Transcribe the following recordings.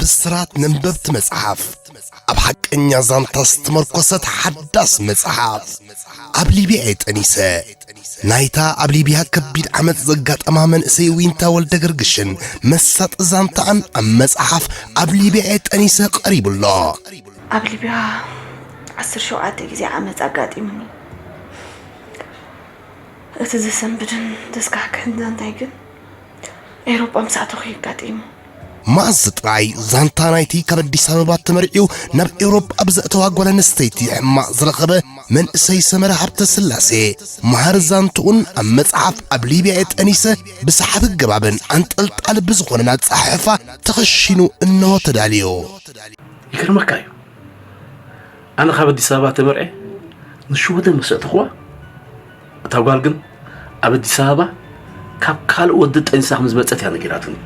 ብስራት ነንበብቲ መጽሓፍ፣ ኣብ ሓቀኛ ዛንታ ዝተመርኮሰት ሓዳስ መጽሓፍ፣ ኣብ ሊብያ እየ ጠኒሰ። ናይታ ኣብ ሊብያ ከቢድ ዓመጽ ዘጋጠማ መንእሰይ ዊንታ ወልደ ገርግሽን መሳጢ ዛንታኣን ኣብ መጽሓፍ ኣብ ሊብያ እየ ጠኒሰ ቀሪቡ ኣሎ። ኣብ ሊብያ ዓሰርተ ሸውዓተ ግዜ ዓመጽ ኣጋጢሙኒ። እቲ ዘሰንብድን ዘስካሕክሕን ዛንታይ ግን ኤውሮጳ ምስ ኣተኹ እዩ ኣጋጢሙ። መኣዝ ጥራይ ዛንታ ናይቲ ካብ ኣዲስ ኣበባ ተመርዕዩ ናብ ኤውሮጳ ኣብ ዘእተዋ ጓል ኣንስተይቲ ሕማቕ ዝረኸበ መንእሰይ ሰመረ ሃብተስላሴ፣ መሃር ዛንትኡን ኣብ መጽሓፍ ኣብ ሊብያ እየ ጠኒሰ ብሰሓቢ ኣገባብን ኣንጠልጣሊ ብዝኾነን ኣጸሓሕፋ ተኸሺኑ እንሆ ተዳልዩ። ይገርመካ እዩ። ኣነ ካብ ኣዲስ ኣበባ ተመርዐ ንሽወደን ምስ ኣእተኽዋ፣ እታ ጓል ግን ኣብ ኣዲስ ኣበባ ካብ ካልእ ወዲ ጠኒሳ ከም ዝመጸት እያ ነጊራትኒ።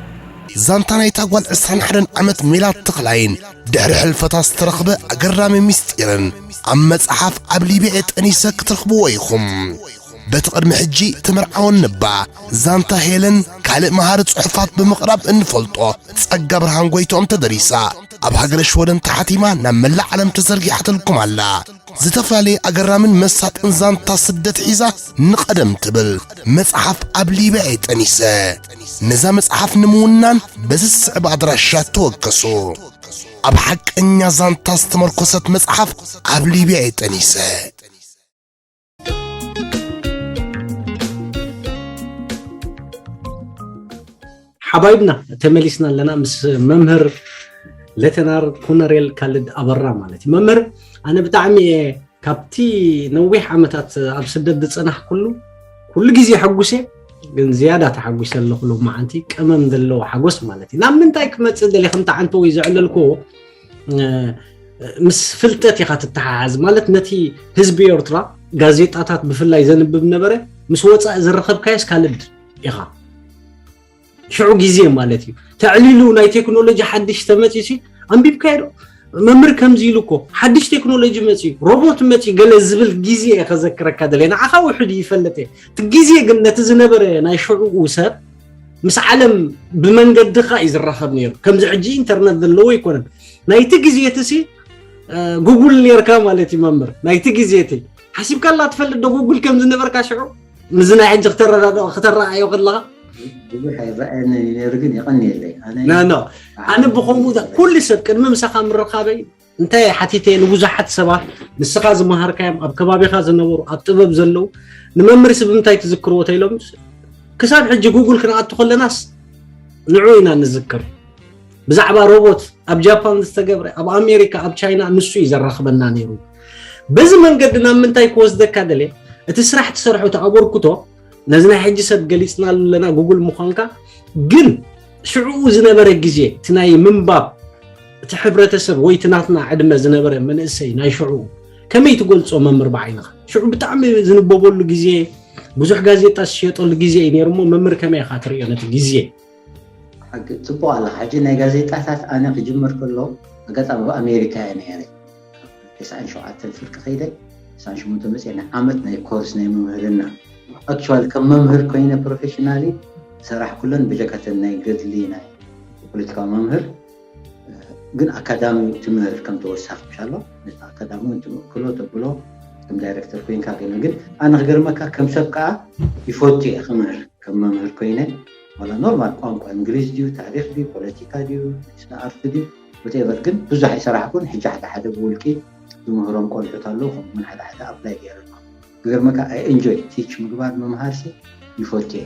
ዛንታ ናይታ ጓል ዕስራን ሓደን ዓመት ሜላት ተኽላይን ድሕሪ ሕልፈታ ዝተረኽበ ኣገራሚ ምስጢርን ኣብ መጽሓፍ ኣብ ሊብያ እየ ጠኒሰ ክትረኽብዎ ኢኹም። በቲ ቅድሚ ሕጂ ተመርዓወን እባ ዛንታ ሄለን ካልእ መሃሪ ጽሑፋት ብምቕራብ እንፈልጦ ጸጋ ብርሃን ጎይትኦም ተደሪሳ ኣብ ሃገረ ሽወደን ተሓቲማ ናብ መላእ ዓለም ተዘርጊሓትልኩም ኣላ። ዝተፈላለየ ኣገራምን መሳጥን ዛንታ ስደት ሒዛ ንቐደም ትብል መጽሓፍ ኣብ ሊብያ እየ ጠኒሰ። ነዛ መጽሓፍ ንምውናን በዚ ዝስዕብ ኣድራሻ ተወከሱ። ኣብ ሓቀኛ ዛንታ ዝተመርኮሰት መጽሓፍ ኣብ ሊብያ እየ ጠኒሰ። ሓባይብና ተመሊስና ኣለና ምስ መምህር ሌተናር ኮነሬል ካልድ ኣበራ ማለት እዩ። መምህር ኣነ ብጣዕሚ እየ ካብቲ ነዊሕ ዓመታት ኣብ ስደት ዝጸናሕኩሉ ኩሉ ግዜ ሕጉስ እየ፣ ግን ዝያዳ ተሓጒሰ ኣለኹ ሎማዓንቲ ቀመም ዘለዎ ሓጎስ ማለት እዩ። ናብ ምንታይ ክመጽእ ደልየ ከም ተዓንተው እዩ ዘዕለልኩዎ ምስ ፍልጠት ኢኻ ትተሓሓዝ ማለት ነቲ ህዝቢ ኤርትራ ጋዜጣታት ብፍላይ ዘንብብ ነበረ ምስ ወጻኢ ዝረኸብካዮስ ካልድ ኢኻ ሽዑ ግዜ ማለት እዩ ተዕሊሉ ናይ ቴክኖሎጂ ሓድሽ ተመፂሲ ኣንቢብካዮ ዶ መምህር ከምዚ ኢሉ እኮ ሓድሽ ቴክኖሎጂ መፂ ሮቦት መፂ ገለ ዝብል ግዜ እየ ከዘክረካ ደለ ንዓኻ ውሕድ ይፈልጥ እየ እቲ ግዜ ግን ነቲ ዝነበረ ናይ ሽዑኡ ሰብ ምስ ዓለም ብመንገድኻ እዩ ዝራኸብ ነይሩ ከምዚ ሕጂ ኢንተርነት ዘለዎ ኣይኮነን ናይቲ ግዜ እቲ ሲ ጉጉል ነርካ ማለት እዩ መምህር ናይቲ ግዜ እቲ ሓሲብካላ ትፈልጥ ዶ ጉጉል ከም ዝነበርካ ሽዑ ምዚ ናይ ሕጂ ክተረዳድኦ ከለኻ ብዙሕ ኣይረኣየንን እዩ ነይሩ ግን የቐንየለይ ኣነ ኖ ኖ ኣነ ብኸምኡ ኩሉ ሰብ ቅድሚ ምሳኻ ምርኻበይ እንታይ ሓቲተ ንብዙሓት ሰባት ንስኻ ዝመሃርካዮም ኣብ ከባቢኻ ዝነበሩ ኣብ ጥበብ ዘለዉ ንመምህርሲ ብምንታይ ትዝክርዎ ተኢሎም ክሳብ ሕጂ ጉግል ክንኣቱ ከለናስ ንዑ ኢና ንዝክር ብዛዕባ ሮቦት ኣብ ጃፓን ዝተገብረ ኣብ ኣሜሪካ ኣብ ቻይና ንሱ እዩ ዘራኽበና ነይሩ በዚ መንገዲ ናብ ምንታይ ክወስደካ ደልየ እቲ ስራሕ ትሰርሖ እቲ ኣበርክቶ ነዚ ናይ ሕጂ ሰብ ገሊፅናሉ ኣለና ጉጉል ምዃንካ ግን ሽዕኡ ዝነበረ ግዜ እቲ ናይ ምንባብ እቲ ሕብረተሰብ ወይ እቲ ናትና ዕድመ ዝነበረ መንእሰይ ናይ ሽዕኡ ከመይ ትገልፆ መምህር ብዓይንኻ ሽዑ ብጣዕሚ ዝንበበሉ ግዜ ብዙሕ ጋዜጣ ዝሽየጠሉ ግዜ እዩ ነይሩ እሞ መምህር ከመይ ኢኻ ትርእዮ ነቲ ግዜ ሓቂ ጽቡቕ ኣለኻ ሕጂ ናይ ጋዜጣታት ኣነ ክጅምር ከሎ ኣጋጣሚ ኣብ ኣሜሪካ እየ ነይረ ተስዓን ሸውዓተን ፍርቂ ከይደ ተስዓን ሸሞንተ መፅየ ናይ ዓመት ናይ ኮርስ ናይ መምህርና ኣክቹዋሊ ከም መምህር ኮይነ ፕሮፌሽናሊ ሰራሕ ኩለን ብጀካተን ናይ ገድሊ ናይ ፖለቲካዊ መምህር ግን ኣካዳሚ ትምህር ከም ተወሳኺ ምሻሎ ነቲ ኣካዳሚ እውን ትምእክሎ ተብሎ ከም ዳይረክተር ኮይንካ ገለ ግን ኣነ ክገርመካ ከም ሰብ ከዓ ይፈቱ እየ ክምህር ከም መምህር ኮይነ ዋላ ኖርማል ቋንቋ እንግሊዝ ድዩ ታሪክ ድዩ ፖለቲካ ድዩ ስነ ኣርት ድዩ ወቴቨር ግን ብዙሕ ኣይሰራሕኩን ሕጂ ሓደ ሓደ ብውልቂ ዝምህሮም ቆልዑት ኣለዉ ከምኡውን ሓደ ሓደ ኣፕላይ ገይረ ኣለኹ ክገርመካ ኣይ ኤንጆይ ቲች ምግባር ምምሃር ሲ ይፈቱ እየ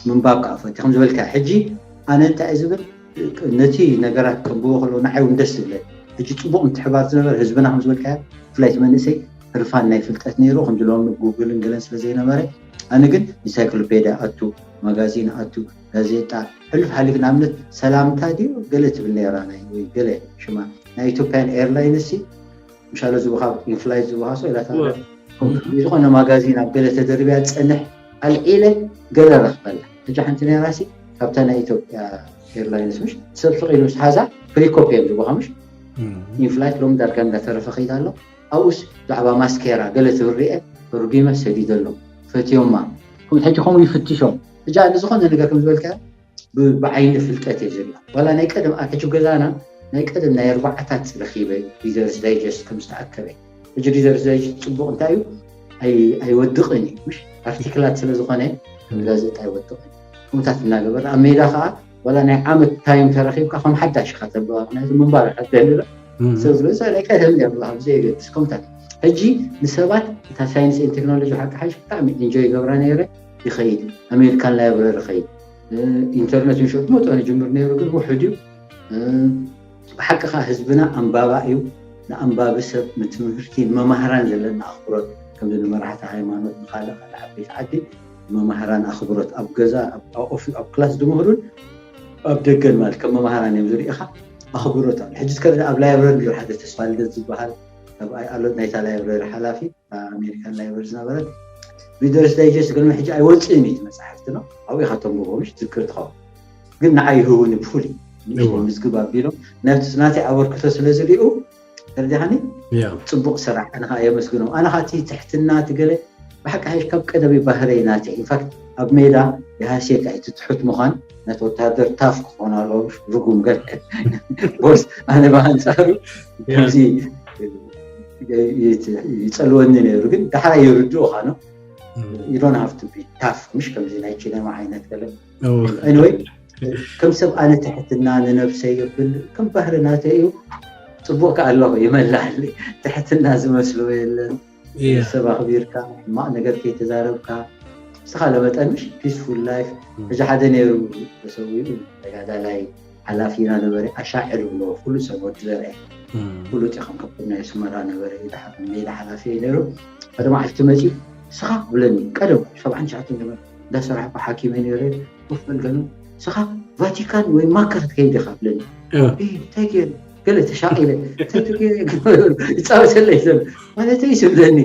ምንባብ ከዓ ፈትየ ከም ዝበልካ ሕጂ ኣነ እንታይ እየ ዝብል ነቲ ነገራት ከንብቦ ከለዉ ንዓይ እውን ደስ ዝብለኒ ሕጂ ፅቡቅ ምትሕባር ዝነበረ ህዝብና ከም ዝበልካዮ ብፍላይ እቲ መንእሰይ ህርፋን ናይ ፍልጠት ነይሩ ከምዚ ሎሚ ጉግልን ገለን ስለ ዘይነበረ ኣነ ግን ኢንሳይክሎፔድያ ኣቱ ማጋዚን ኣቱ ጋዜጣ ሕሉፍ ሓሊፍ ንኣብነት ሰላምታ ድዩ ገለ ትብል ነይራ ናይ ወይ ገለ ሽማ ናይ ኢትዮጵያን ኤርላይንስ ምሻለ ዝወሃብ ኢንፍላይት ዝወሃሶ ኢላታ ዝኾነ ማጋዚን ኣብ ገለ ተደርብያ ትፀንሕ ኣልዒለ ገለ ረኽበላ ሕጂ ሓንቲ ነይራሲ ካብታ ናይ ኢትዮጵያ ኤርላይንስ ምሽ ሰብ ስቕ ኢሉ ምስ ሓዛ ፍሪ ኮፒ እዮም ዝወሃ ምሽ ኢንፍላይት ሎም ዳርጋ እንዳተረፈ ከይዳ ኣሎ ኣብኡስ ብዛዕባ ማስኬራ ገለ ትብል ርኤ ተርጒመ ሰዲደ ኣሎ ፈትዮማ ሕጂ ከምኡ ይፍትሾም ሕጂ ኣነ ዝኾነ ነገር ከም ዝበልካ ብዓይኒ ፍልጠት እየ ዝሪኦ ዋላ ናይ ቀደም ኣብ ሕጂ ገዛና ናይ ቀደም ናይ ኣርባዓታት ረኺበ፣ ሪደርስ ዳይጀስት ከም ዝተኣከበ። ሕጂ ሪደርስ ዳይጀስት ጽቡቕ እንታይ እዩ? ኣይ- ኣይወድቕን እዩ፣ ምሽ ኣርቲክላት ስለ ዝኾነ፣ ከም ጋዜጣ ኣይወድቕን እዩ። ከምታት እናገበር ኣብ ሜዳ ከዓ ዋላ ናይ ዓመት ታይም ተረኺብካ ከም ሓዳሽ ኢኻ ተብለዋ፣ ምክንያቱ ምንባር ኢኻ ትደሊ። ስለዚ ናይ ቀደም እዮም ኣብዚ የገድስ ከምታት። ሕጂ ንሰባት እታ ሳይንስ ን ቴክኖሎጂ ሓቂ ሓሽ ብጣዕሚ ኢንጆይ ይገብራ ነይረ። ይኸይድ ኣሜሪካን ላይብረሪ ይኸይድ። ኢንተርነት ንሸጡ መጠኑ ጅምር ነይሩ፣ ግን ውሕድ እዩ። ብሓቂ ከዓ ህዝብና ኣንባባ እዩ። ንኣንባቢ ሰብ፣ ንትምህርቲ፣ ንመማህራን ዘለና ኣኽብሮት፣ ከምዚ ንመራሕቲ ሃይማኖት፣ ንካልእ ካልእ ዓበይቲ ዓዲ መማህራን ኣኽብሮት፣ ኣብ ገዛ፣ ኣብ ኦፊ ኣብ ክላስ ዝምህሩን ኣብ ደገን ማለት ከም መማህራን እዮም ዝርኢኻ። ኣኽብሮት ኣሎ። ሕጂ እስከ ኣብ ላይብረሪ እንዲሁ ሓደ ተስፋ ልደት ዝበሃል ሰብኣይ ኣሎ፣ ናይታ ላይብረሪ ሓላፊ፣ ኣሜሪካን ላይብረሪ ዝነበረ። ሪደርስ ዳይጀስት ግን ሕጂ ኣይወፅእን እዩ፣ መፅሓፍቲ ነው ኣብኡ ኢኻ ተንብቦ፣ ምሽ ዝክር ትኸውን። ግን ንዓይ ይህቡኒ ብፍሉይ ምዝግብ ኣቢሎም ናብቲ ናተይ ኣበርክቶ ስለ ዝሪኡ፣ ተረዲኻኒ? ጽቡቕ ስራሕ፣ ኣነ ከዓ የመስግኖም። ኣነ ከዓ እቲ ትሕትና እቲ ገለ ብሓቂ ሓይሽ ካብ ቀደሚ ባህረይ ናተይ። ኢንፋክት ኣብ ሜዳ ይሃስየካ እቲ ትሑት ምዃን፣ ነቲ ወታደር ታፍ ክኾን ኣለዎ፣ ርጉም ገለ። ቦስ ኣነ ብኣንጻሩ ከምዚ ይጸልወኒ ነይሩ፣ ግን ዳሕራይ ይርድኡኻ ነው። You don't have to be tough፣ ምሽ ከምዚ ናይ ቺነማ ዓይነት ገለ። Anyway፣ ከም ሰብ ኣነ ትሕትና ንነብሰይ የብል፣ ከም ባህሪ ናተይ እዩ። ጽቡቕ ከኣ ኣለኹ ይመላል። ትሕትና ዝመስሎ የለን። ሰብ ኣኽቢርካ ሕማቕ ነገር ከይተዛረብካ፣ ዝተኻለ መጠን ምሽ ፒስፉል ላይፍ። ሕጂ ሓደ ነይሩ ተሰዊኡ፣ ተጋዳላይ ሓላፊና ነበረ፣ ኣሻዕር ብሎ ፍሉጥ ሰብ ወዲ ዘርአ። ፍሉጥ እዩ፣ ከም ከብቶም ናይ ኣስመራ ነበረ፣ ድሓር ሜዳ ሓላፊ እዩ ነይሩ። ሓደ መዓልቲ መፂኡ፣ ስኻ ብለኒ፣ ቀደም ሰብዓን ትሽዓተን ነበረ፣ እንዳሰራሕኩ ሓኪመ ነይረ፣ ኮፍ በል ገለ፣ ስኻ ቫቲካን ወይ ማከር ትከይድ ኢኻ ብለኒ። እ። "እ፣ እንታይ ገይረ?" ገለ ተሻቒለ፣ "እንታይ ተገይረ?" ይጻወተለይ ዘሎ። "ማለተይ" ዝብለኒ።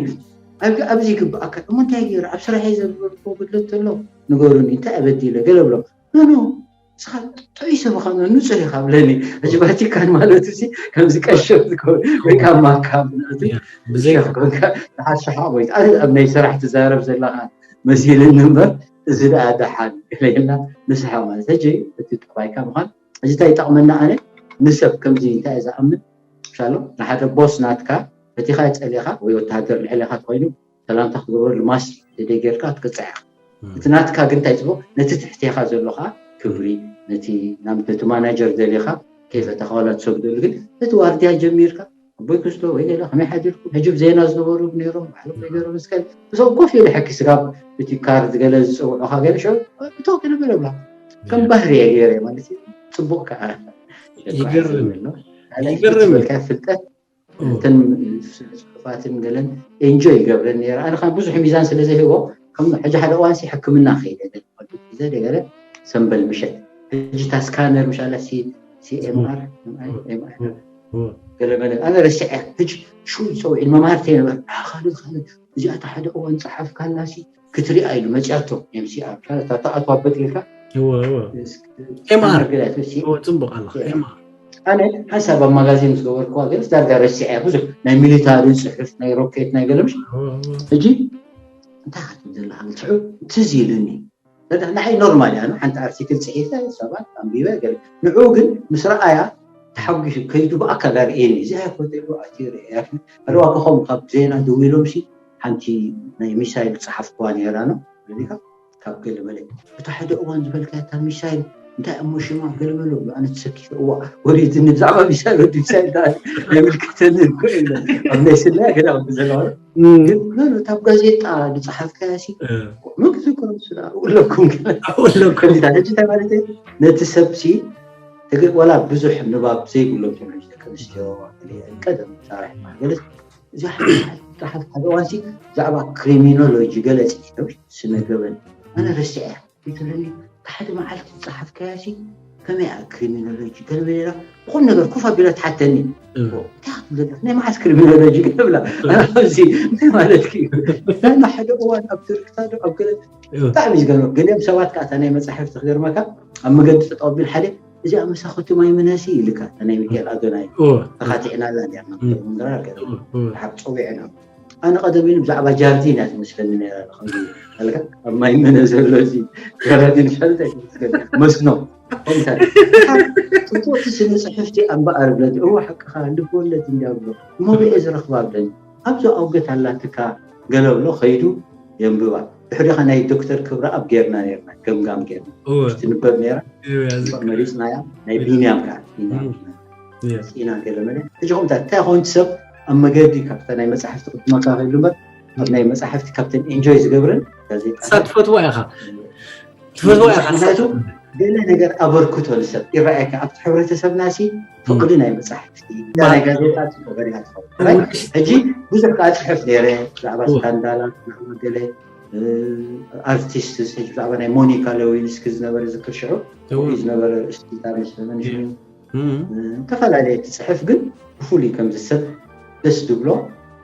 "ኣብ-፣ ኣብዚ ይግብኣካ። እሞ እንታይ ገይረ? ኣብ ስራሐይ ዘበርክዎ ጉድለት ተሎ ንገሩኒ። እንታይ ኣበዲለ?" ገለ ብሎ። "ኖ፣ ኖ፣ ንስኻ ጥዑይ ሰብ ኢኻ፣ ኖ፣ ንጹህ ኢኻ" ብለኒ። ሕጂ ቫቲካን ማለት እዚ ከምዚ ቀሸ ዝከውን ወይ ካብ ማካ ማለት እዩ። ያ፣ ብዘይ ሸኽ ኮንካ፣ ንሓሻ ሓቕ ወይ ኣነ ኣብ ናይ ስራሕ ትዛረብ ዘለኻ መሲልኒ እምበር፣ እዚ ደኣ ደሓን ገለ ኢልና ንስሓቕ ማለት። ሕጂ እቲ ጠባይካ ምዃን፣ ሕጂ እንታይ ይጠቕመና? ኣነ ንሰብ ከምዚ እንታይ እየ ዝኣምን? ምሻሎ ንሓደ ቦስ ናትካ ፈቲኻ ጸሊኻ ወይ ወተሃደር ልዕሌኻ ተኾይኑ ሰላምታ ክትገብረሉ ማስ ተደይ ጌርካ ክትቅጽዕ ኢኻ። እቲ ናትካ ግን እንታይ ጽቡቕ፣ ነቲ ትሕቴኻ ዘሎ ኸኣ ክብሪ፣ ነቲ ናብ ነቲ ማናጀር ደሊኻ ከይፈተኻ ዋላ ትሰግደሉ፣ ግን ነቲ ዋርድያ ጀሚርካ ኣቦይ ክስቶ ወይ ገለ ከመይ ሓዲርኩም? ሕጂ ብ ዜና ዝነበሩ ነይሮም፣ ባዕሎም ወይ ገይሮም እስከ እዞም ኮፍ ኢሉ ሕኪ ስጋብ እቲ ካርድ ገለ ዝጸውዑኻ ገለ ሸው እቶ ገለ ገለ ብላ። ከም ባህሪ እየ ገይረ ማለት እዩ። ጽቡቕ ከኣ ይገርም። ካልኣይ ይገርም። ዝበልካዮ ፍልጠት እም። እተን ጽሑፋትን ገለን ኤንጆይ ይገብረን ነይረ። ኣነ ከዓ ብዙሕ ሚዛን ስለ ዘይህቦ፣ ከም ሕጂ ሓደ እዋንሲ ሕክምና ከይደ ገለ ሒዘ ገለ ሰንበል ምሸት። ሕጂ እታ ስካነር ምሻላ ሲ-፣ ሲ ኤም ኣር፣ ኤም ኣር፣ እም። ገለ መለ። ኣነ ረሲዐ። ሕጂ ሽው ይጸውዒ መማህርቲ ነበር። ኣ፣ ካልድ፣ ካልድ፣ እዚኣ እታ ሓደ እዋን ጸሓፍካላሲ ክትሪኣ ኢሉ መጺኣቶ፣ ኤም ሲ ኣር። እታ ተኣትዋ በጥ ኢልካ። እወ፣ እወ። ስ-፣ ኤም ኣር። ስካነር ገለ፣ ሲ-፣ እወ፣ ጽቡቕ ኣለኻ። ያ። ኤም ኣር። ኣነ ሓንሳብ ኣብ ማጋዚን ምስ ገበርኩዋ ገለስ ዳርጋ ረሲዐ። ብዙሕ ናይ ሚሊታሪ ጽሑፍ፣ ናይ ሮኬት፣ ናይ ገለ ምሽ። እወ፣ እወ። ሕጂ እንታይ ክትብል ዘለኻ? ትዑ ትዝ ኢሉኒ። ንዓይ ኖርማል እያ። ሓንቲ ኣርቲክል ጽሒፈ፣ ሰባት ኣንቢበ፣ ገለ። ንዑ ግን ምስ ረኣያ ተሓጒሱ ከይዱ ብኣካል ኣርእየኒ። እዚኣ እኮ ተይሉ ኣትዩ ርእያ። ኣረዋ ከኸም ካብ ዜና ደዊሎምሲ ሓንቲ ናይ ሚሳይል ጸሓፍኩዋ ነይራ ነው። ሪኢኻ? ካብ ገለ መለ። እታ ሓደ እዋን ዝበልካያ እታ ሚሳይል እንታይ እሞ ሽማ ገለ መለ ብሎ። ኣነ ተሰኪፈ፣ እዋ፣ ወሪድኒ ብዛዕባ ሚሳይል፣ ወዲ ሚሳይል ደኣ ኣይምልከተኒ እኮ ኢለ። ኣብ ናይ ስለ ገለ ኣብ ዘለዋ። እም። ግን ኖ፣ ኖ፣ እታ ኣብ ጋዜጣ ዝጸሓፍካያ ሲ፣ እ። ምግዚ እኮ ስለ ኣብኡ ኣለኩም ገለ። ኣብኡ ኣለኩም። ከምዚታት፣ ሕጂ እንታይ ማለት እዩ? ነቲ ሰብ ሲ፣ ተገ-፣ ዋላ ብዙሕ ንባብ ዘይብሎም ተምሃሮ ደቂ ኣንስትዮ፣ ቀደም ዛራሕ ማለት እዚኣ ሓንቲ መዓልቲ ዝጸሓፍ ሓደ እዋንሲ ብዛዕባ ክሪሚኖሎጂ ገለ ጽሒፈ፣ ስነ ገበን። ኣነ ረሲዐ። ይትብለኒ፣ እታ ሓደ መዓልቲ ዝጸሓፍካያሲ ከመይ እያ ክሪሚኖሎጂ? ገለ በሌላ ብኹም ነገር ኮፍ ኣቢላ ትሓተኒ። እ። እንታይ ክትብል ዘለኻ? ናይ መዓስ ክሪሚኖሎጂ? ገለ ብላ። እ። ኣነ ከምዚ፣ እንታይ ማለትኪ እዩ? ናይ ሓደ እዋን ኣብ ትርክታ ዶ ኣብ ገለ እ። ብጣዕሚ ዝገርም። ገሊኦም ሰባት ከኣ እታ ናይ መጻሕፍቲ ክገርመካ፣ ኣብ መገዲ ጠጠው ኣቢሉ ሓደ እዚኣ መሳኹቲ ማይ ምነሲ ኢልካ፣ እታ ናይ ሚካኤል ኣዶናይ እወ። ተኻቲዕናላ እንዲያ፣ እም። መንገራ ገለ እወ፣ እወ። ሓብ ጸዊዕና። ኣነ ቀደም ኢሉ ብዛዕባ ጃርዲን እያ ትመስለኒ ነይራ፣ ከምዚ ኣልካ ኣብ ማይ ምነ ዘሎ እዚ ጃርዲን ፈልጠ መስኖ። ኮምታ ጽቡቕቲ ስነ ጽሕፍቲ ኣምበኣር ብለኒ። እወ ሓቅኻ፣ ልብ ወለድ እንዲያ ብሎ። እሞ ብየ ዝረኽባ ብለኒ። ኣብዛ ኣውገት ኣላትካ ገለ ብሎ፣ ከይዱ የንብባ። ድሕሪኻ ናይ ዶክተር ክብረኣብ ጌርና ኔርና፣ ገምጋም ጌርና። እወ። ትንበብ ኔራ። እወ፣ ያዝክር። መሪጽናያ። ናይ ቢንያም ከኣ። እም። Yes። ኢና ገለ መለ። ሕጂ ከምታ እንታይ ኾን ሰብ ኣብ መገዲ ካብታ ናይ መጻሕፍቲ ቅድመካ ከይሉ እምበር፣ ኣብ ናይ መጻሕፍቲ ካብተን ኢንጆይ ዝገብረን ጋዜጣ እሳ ትፈትዋ ኢኻ። ትፈትዋ ኢኻ። ምኽንያቱ ገለ ነገር ኣበርክቶ ንሰብ ይረኣየካ። ኣብቲ ሕብረተሰብና ሲ ፍቕዲ ናይ መጻሕፍቲ፣ ናይ ጋዜጣ ጽቡቕ ገሪሃ ትኸውን። ሕጂ ብዙሕ ከዓ ጽሕፍ ነይረ፣ ብዛዕባ እወ። ስካንዳላት፣ ብዛዕባ ገለ፣ እ፣ ኣርቲስት፣ ሕጂ ብዛዕባ ናይ ሞኒካ ሌዊንስኪ ዝነበረ ዝክር ሽዑ፣ እወ። ዝነበረ ርእስቲ ጊታር መስለኒ ሽሙ። እም። እ፣ ዝተፈላለየ ትጽሕፍ ግን ብፍሉይ ከምዚ ሰብ ደስ ዝብሎ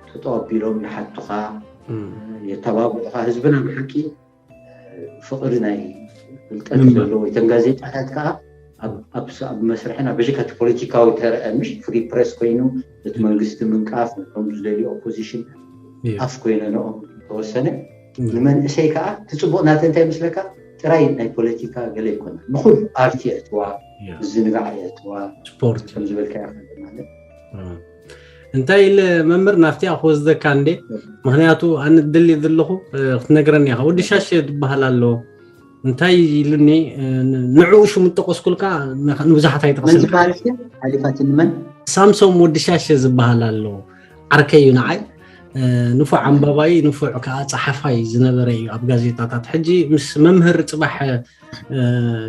ጠጠው ኣቢሎም ይሓቱኻ፣ እም። እ፣ የተባብዑኻ። ህዝብና ብሓቂ፣ እ፣ ፍቕሪ ናይ ፍልጠት ምንባብ። ዘለዎ፣ እተን ጋዜጣታት ከዓ ኣብ፣ ኣብ ስ-፣ ኣብ መስርሕና ብሽካ እቲ ፖለቲካዊ ተረአ፣ ምሽ ፍሪ ፕሬስ ኮይኑ፣ እቲ መንግስቲ ምንቃፍ፣ ነቶም ዝደልዩ ኦፖዚሽን እየ። ኣፍ ኮይነ ንኦም ተወሰነ። እም። ንመንእሰይ ከዓ እቲ ጽቡቕ ናተ እንታይ ምስለካ፣ ጥራይ ናይ ፖለቲካ ገለ ይኮነ፣ ንኹሉ ኣርቲ የእትዋ፣ እየ። ምዝንጋዕ የእትዋ፣ ስፖርት። ከም ዝበልካ ይኽእል ማለት። እም። እንታይ ኢለ መምህር ናፍቲ ክወስደካ እንዴ? ምኽንያቱ ኣነ ድል ዘለኹ፣ እ፣ ክትነግረኒ ኢኻ። ወዲ ሻሸ ትበሃል ኣሎ። እንታይ ኢሉኒ፣ እ፣ ንዕኡ ሽሙ ጠቀስኩልካ፣ ንብዙሓት ኣይጠቕስልካ። መን ዝበሃል እስኪ? ሓሊፋትኒ መን? ሳምሶም ወዲ ሻሸ ዝበሃል ኣሎ። ዓርከይ እዩ ንዓይ። እ፣ ንፉዕ ኣንባባይ፣ ንፉዕ ከዓ ጸሓፋይ ዝነበረ እዩ ኣብ ጋዜጣታት። ሕጂ ምስ መምህር ጽባሕ፣ እ፣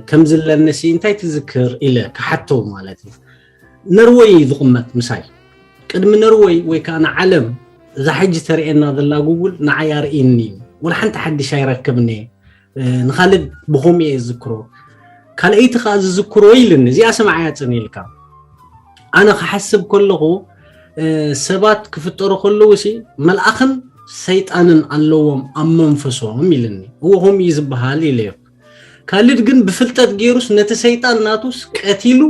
ከም ዝለንሲ እንታይ ትዝክር ኢለ ክሓቶ ማለት እዩ። ነርወይ እዩ ዝቕመጥ ምሳይ። ቅድሚ ነርወይ ወይ ከዓ ንዓለም እዛ ሕጂ ተርእየና ዘላ ጉጉል ንዓይ ኣርእይኒ እዩ። ወላ ሓንቲ ሓድሽ ኣይረክብን እየ። እ፣ ንኻልድ ብኸምኡ እየ ዝዝክሮ። ካልኣይቲ ከዓ ዝዝክሮ ኢልኒ፣ እዚኣ ስምዓያ ጽን ኢልካ። ኣነ ክሓስብ ከለኹ፣ እ፣ ሰባት ክፍጠሩ ከለዉ ሲ መልኣኽን ሰይጣንን ኣለዎም ኣብ መንፈሶም ኢልኒ። እዎ ከምኡ እዩ ዝበሃል ኢለዮ። ካልድ ግን ብፍልጠት ገይሩስ ነቲ ሰይጣን ናቱስ ቀቲሉ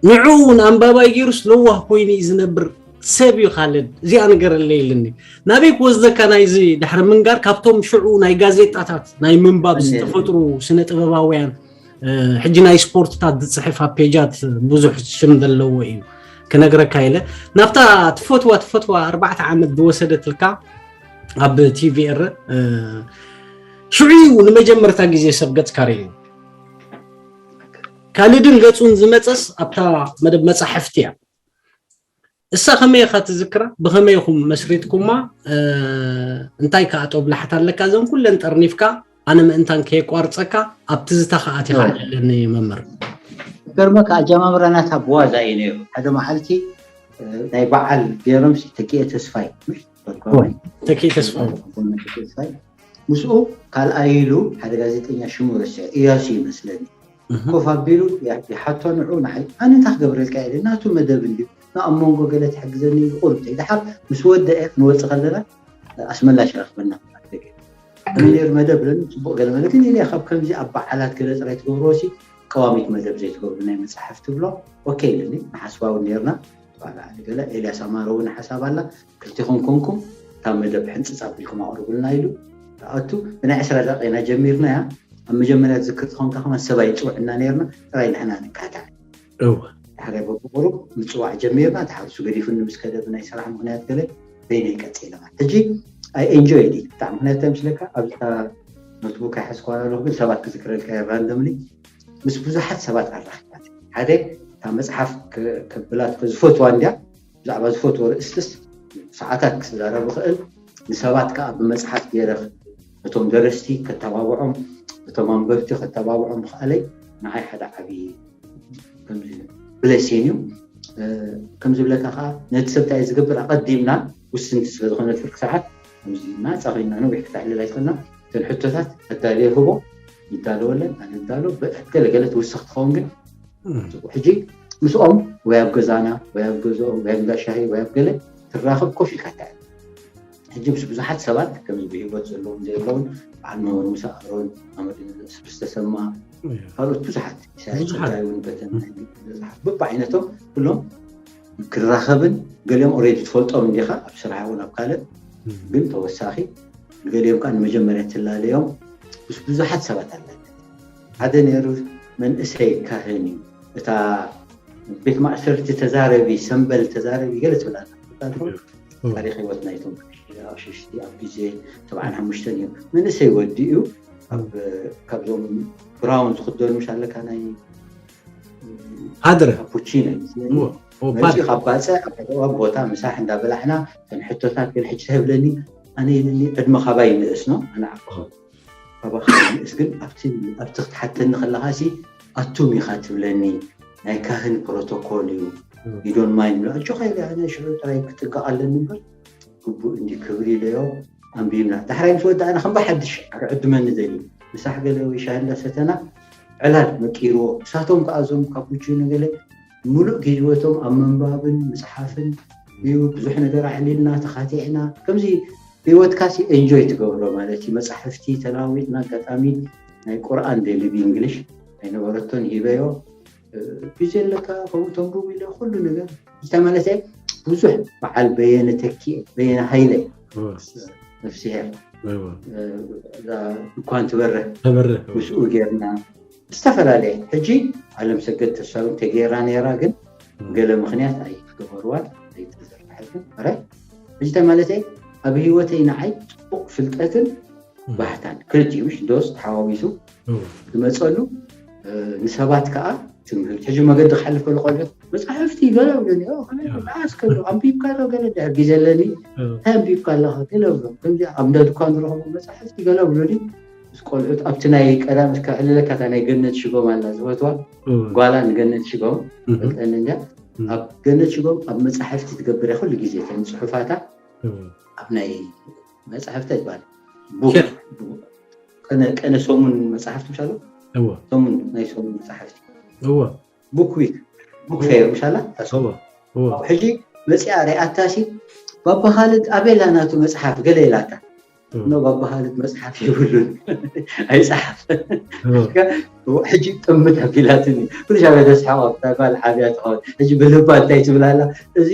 ንዕኡ እውን ኣንባባይ ገይሩስ ለዋህ ኮይኑ እዩ ዝነብር ሰብ እዩ ካልድ። እዚኣ ንገረለይ ኢልኒ። ናበይ ክወስደካ ናይዚ ድሕሪ ምንጋር ካብቶም ሽዑ ናይ ጋዜጣታት ናይ ምንባብ ዝተፈጥሩ ስነ ጥበባውያን፣ እ፣ ሕጂ ናይ ስፖርትታት ዝጽሕፍ ኣብ ፔጃት ብዙሕ ሽም ዘለዎ እዩ ክነግረካ ኢለ። ናብታ ትፈትዋ ትፈትዋ ኣርባዕተ ዓመት ዝወሰደትልካ ኣብ ቲቪኤር፣ እ፣ ሽዑ እዩ ንመጀመርታ ግዜ ሰብ ገጽካ ርእዩ። ካልድን ገጹን ዝመጸስ ኣብታ መደብ መጻሕፍቲ እያ። እሳ ከመይ ኢኻ ትዝክራ? ብኸመይ ኢኹም መስሪትኩማ? እ፣ እንታይ ከኣ ጦብላሕታ ኣለካ? እዘን ኩለን ጠርኒፍካ ኣነ ምእንታን ከየቋርጸካ ኣብ ትዝታ ከኣ ኣቲኻ እወ። ኣለኒ መምህር። ገርመካ ኣጀማምራ ናታ ብዋዛ እዩ ነይሩ። ሓደ መዓልቲ፣ እ፣ ናይ በዓል ገይሮም ሲ ተኪኤ ተስፋይ፣ ምሽ? ተኪኤ ተስፋይ። ተስፋይ። ምስኡ ካልኣይ ኢሉ ሓደ ጋዜጠኛ ሽሙ ረሲዐ፣ እያሱ ይመስለኒ። እህ። ኮፍ ኣቢሉ ያ-፣ ይሓቶ ንዑ ንዓይ፣ ኣነ እንታይ ክገብረልካ ኢለ፣ ናቱ መደብ እንድዩ፣ ኣብ መንጎ ገለ ትሕግዘኒ ኢሉ ቁሩብ ተይ። ደሓር ምስ ወደአ ክንወጽእ ከለና ኣስመላሽ ረኽበና። ኣነ ነይሩ መደብ ለኒ ጽቡቕ ገለ መለ፣ ግን ኢለ ካብ ከምዚ ኣብ በዓላት ገለ ጥራይ ትገብርዎ ሲ ቀዋሚት መደብ ዘይትገብሩ ናይ መጽሓፍ ትብሎ፣ ኦኬ ኢልኒ። ንሓስባ እውን ነይርና፣ ተባላዕኒ ገለ ኤልያስ ኣማረ እውን ሓሳብ ኣላ፣ ክልቴኹም ኮንኩም እታ መደብ ሕንጽጽ ኣቢልኩም ኣቕርቡልና ኢሉ። ኣቱ ብናይ ዕስራ ደቂቃ ኢና ጀሚርናያ። ኣብ መጀመርያ ዝዝክር ተኾንካ ከማን ሰባይ ይጽውዕና ነይርና፣ ጥራይ ንሕና ንካታዕ። እወ። ዳሕራይ በብቁሩብ ምጽዋዕ ጀሚርና፣ ድሓር እሱ ገዲፉኒ ምስ ከደ ብናይ ስራሕ ምኽንያት ገለ በይነይ ቀጺለ ማለት። ሕጂ ኣይ ኤንጆይ ዲ ብጣዕሚ፣ ምኽንያት እንታይ ምስለካ፣ ኣብታ ኖትቡክ ኣይሓዝኳን ኣለኹ፣ ግን ሰባት ክዝክረልካ እየ ራንደምሊ። ምስ ብዙሓት ሰባት ኣራኺባት። ሓደ እታ መጽሓፍ ከ-፣ ከብላ ዝፈትዋ እንድያ፣ ብዛዕባ ዝፈትዎ ርእስትስ ሰዓታት ክዛረብ ይኽእል። ንሰባት ከኣ ብመጽሓፍ ገይረ ነቶም ደረስቲ ከተባብዖም፣ ነቶም ኣንበብቲ ከተባብዖም ምኽኣለይ ንዓይ ሓደ ዓቢ ከምዚ ብለሲን እዩ። እ፣ ከም ዝብለካ ከኣ ነቲ ሰብ እንታይ ዝገብር ኣቐዲምና ውስንቲ ስለ ዝኾነ ፍርቂ ሰዓት ከምዚ ናጻ ኮይና ነዊሕ ክተዕልል ኣይኮና። እተን ሕቶታት ኣዳልየ ህቦ፣ ይዳለወለን፣ ኣነ ይዳሎ፣ ብ-፣ ገለ ገለ ትውስኽ ትኸውን ግን እም። ጽቡቕ። ሕጂ ምስኦም ወይ ኣብ ገዛና ወይ ኣብ ገዝኦም ወይ ኣብ እንዳ ሻሂ ወይ ኣብ ገለ ትራኸብ ኮፍ ኢልካ ትዕልል። ሕጂ ምስ ብዙሓት ሰባት ከምዚ ብህይወት ዘለውን ዘየለውን በዓል መምህር ሙሳ ኣሮን፣ ኣመድ ስብስ ተሰማ፣ እም። ካልኦት ብዙሓት ኢሳያስ ብዙሓት። ጸጋይ እውን በተን ናይ ብዙሓት በብዓይነቶም ኩሎም ክራኸብን ገሊኦም ኦሬዲ ትፈልጦም እንዲኻ ኣብ ስራሕ እውን ኣብ ካልእ እም። ግን ተወሳኺ ገሊኦም ከዓ ንመጀመርያ ትላለዮም ምስ ብዙሓት ሰባት ኣለና። ሓደ ነይሩ መንእሰይ ካህን እዩ። እታ ቤት ማእሰርቲ ተዛረቢ፣ ሰምበል ተዛረቢ ገለ ትብል ኣላ። ታሪኽ ህይወት ናይቶም ኣቕሽሽቲ ኣብ ግዜ ሰብዓን ሓሙሽተን እዮም። መንእሰይ ወዲ እዩ። ኣብ ካብዞም ብራውን ዝኽደኑ ምሽ ኣለካ ናይ ሃድረ ካፑቺኖ እዩ። መፂኡ ካብ ባፀ ኣብ ቀረባ ቦታ ምሳሕ እንዳበላዕና ከም ሕቶታት ግን ሕጂ ተህብለኒ ኣነ ኢልኒ ዕድመ ካባይ ይንእስ ነው ኣነ ዓበኻ ካባኻ ይንእስ ግን ኣብቲ ኣብቲ ክትሓተኒ ከለኻ ሲ ኣቱም ኢኻ ትብለኒ ናይ ካህን ፕሮቶኮል እዩ you don't mind እጆኻ ኢለ ኣነ ሽዑ ጥራይ ክጥንቀቕ ኣለኒ እምበር ግቡእ እንዲ ክብሪ ኢለዮ ኣንቢብና ዳሕራይ ምስ ወዳእና ከም ብሓድሽ ኣርዕድመኒ ደልዩ ምሳሕ ገለ ወይ ሻሂ እንዳሰተና ዕላል መቂርዎ እሳቶም ከዓ እዞም ካፑቺኖ ገለ ሙሉእ ግዝወቶም ኣብ ምንባብን ምፅሓፍን እዩ ብዙሕ ነገር ኣዕሊልና ተኻቲዕና ከምዚ ህይወትካ ሲ enjoy ትገብሮ ማለት እዩ መፃሕፍቲ ተለዋዊጥና ኣጋጣሚ ናይ ቁርኣን ደሊ ብእንግሊሽ ኣይነበረቶን ሂበዮ ግዜ ኣለካ ከምኡ ተንብቡ ኢለ ኩሉ ነገር እንታይ ማለት ብዙሕ በዓል በየነ ተኪኤ በየነ ሃይለ ነፍስሄር ድኳን ትበርህ ምስኡ ጌርና ዝተፈላለየ ሕጂ ዓለም ሰገድ ተሳውን ተጌራ ነይራ ግን ገለ ምክንያት ኣይገበርዋን ኣይተዘርግሐትን ሕጂ ማለት ኣብ ህይወተይ ንዓይ ፅቡቅ ፍልጠትን ባህታን ክልቲኡ ምሽ ዶስ ተሓዋዊሱ ዝመፀሉ ንሰባት ከዓ ትምህርቲ ሕጂ መገዲ ክሓልፍ ከሎ ቆልዑት መፅሓፍቲ ገለ ብለኒ ኣስከሉ ኣንቢብካ ዶ ገለ ድሕር ግዜ ኣለኒ እንታይ ኣንቢብካ ኣለካ ገለ ብሎ ከምዚ ኣብ እንዳ ድኳን ዝረኸቡ መፅሓፍቲ ገለ ብሎኒ ምስ ቆልዑት ኣብቲ ናይ ቀዳም እስካ ዕልለካ እታ ናይ ገነት ሽጎም ኣላ ዝፈትዋ ጓላ ንገነት ሽጎም ፈልጠኒ እንዳ ኣብ ገነት ሽጎም ኣብ መፅሓፍቲ ትገብር ኩሉ ግዜ ተን ፅሑፋታ ኣብ ናይ መፅሓፍቲ ይባል ቀነ ሰሙን መፅሓፍቲ ምሻሎ ሰሙን ናይ ሰሙን መፅሓፍቲ እወ ቡክ ዊክ ቡክ ፌር ምሻላ ሕጂ መፅኣ ሪኣታ ሲ ባባ ካልድ ኣበይ ኣላ ናቱ መፅሓፍ ገለ ኢላታ ኖ ባባ ካልድ መፅሓፍ የብሉን ኣይፀሓፍ ሕጂ ጥምት ኣቢላትኒ ኩሉ ሻበ ተስሓቆ ኣብታ ጓል ዓብያ ትኸውን ሕጂ ብልባ እንታይ ትብል ኣላ እዚ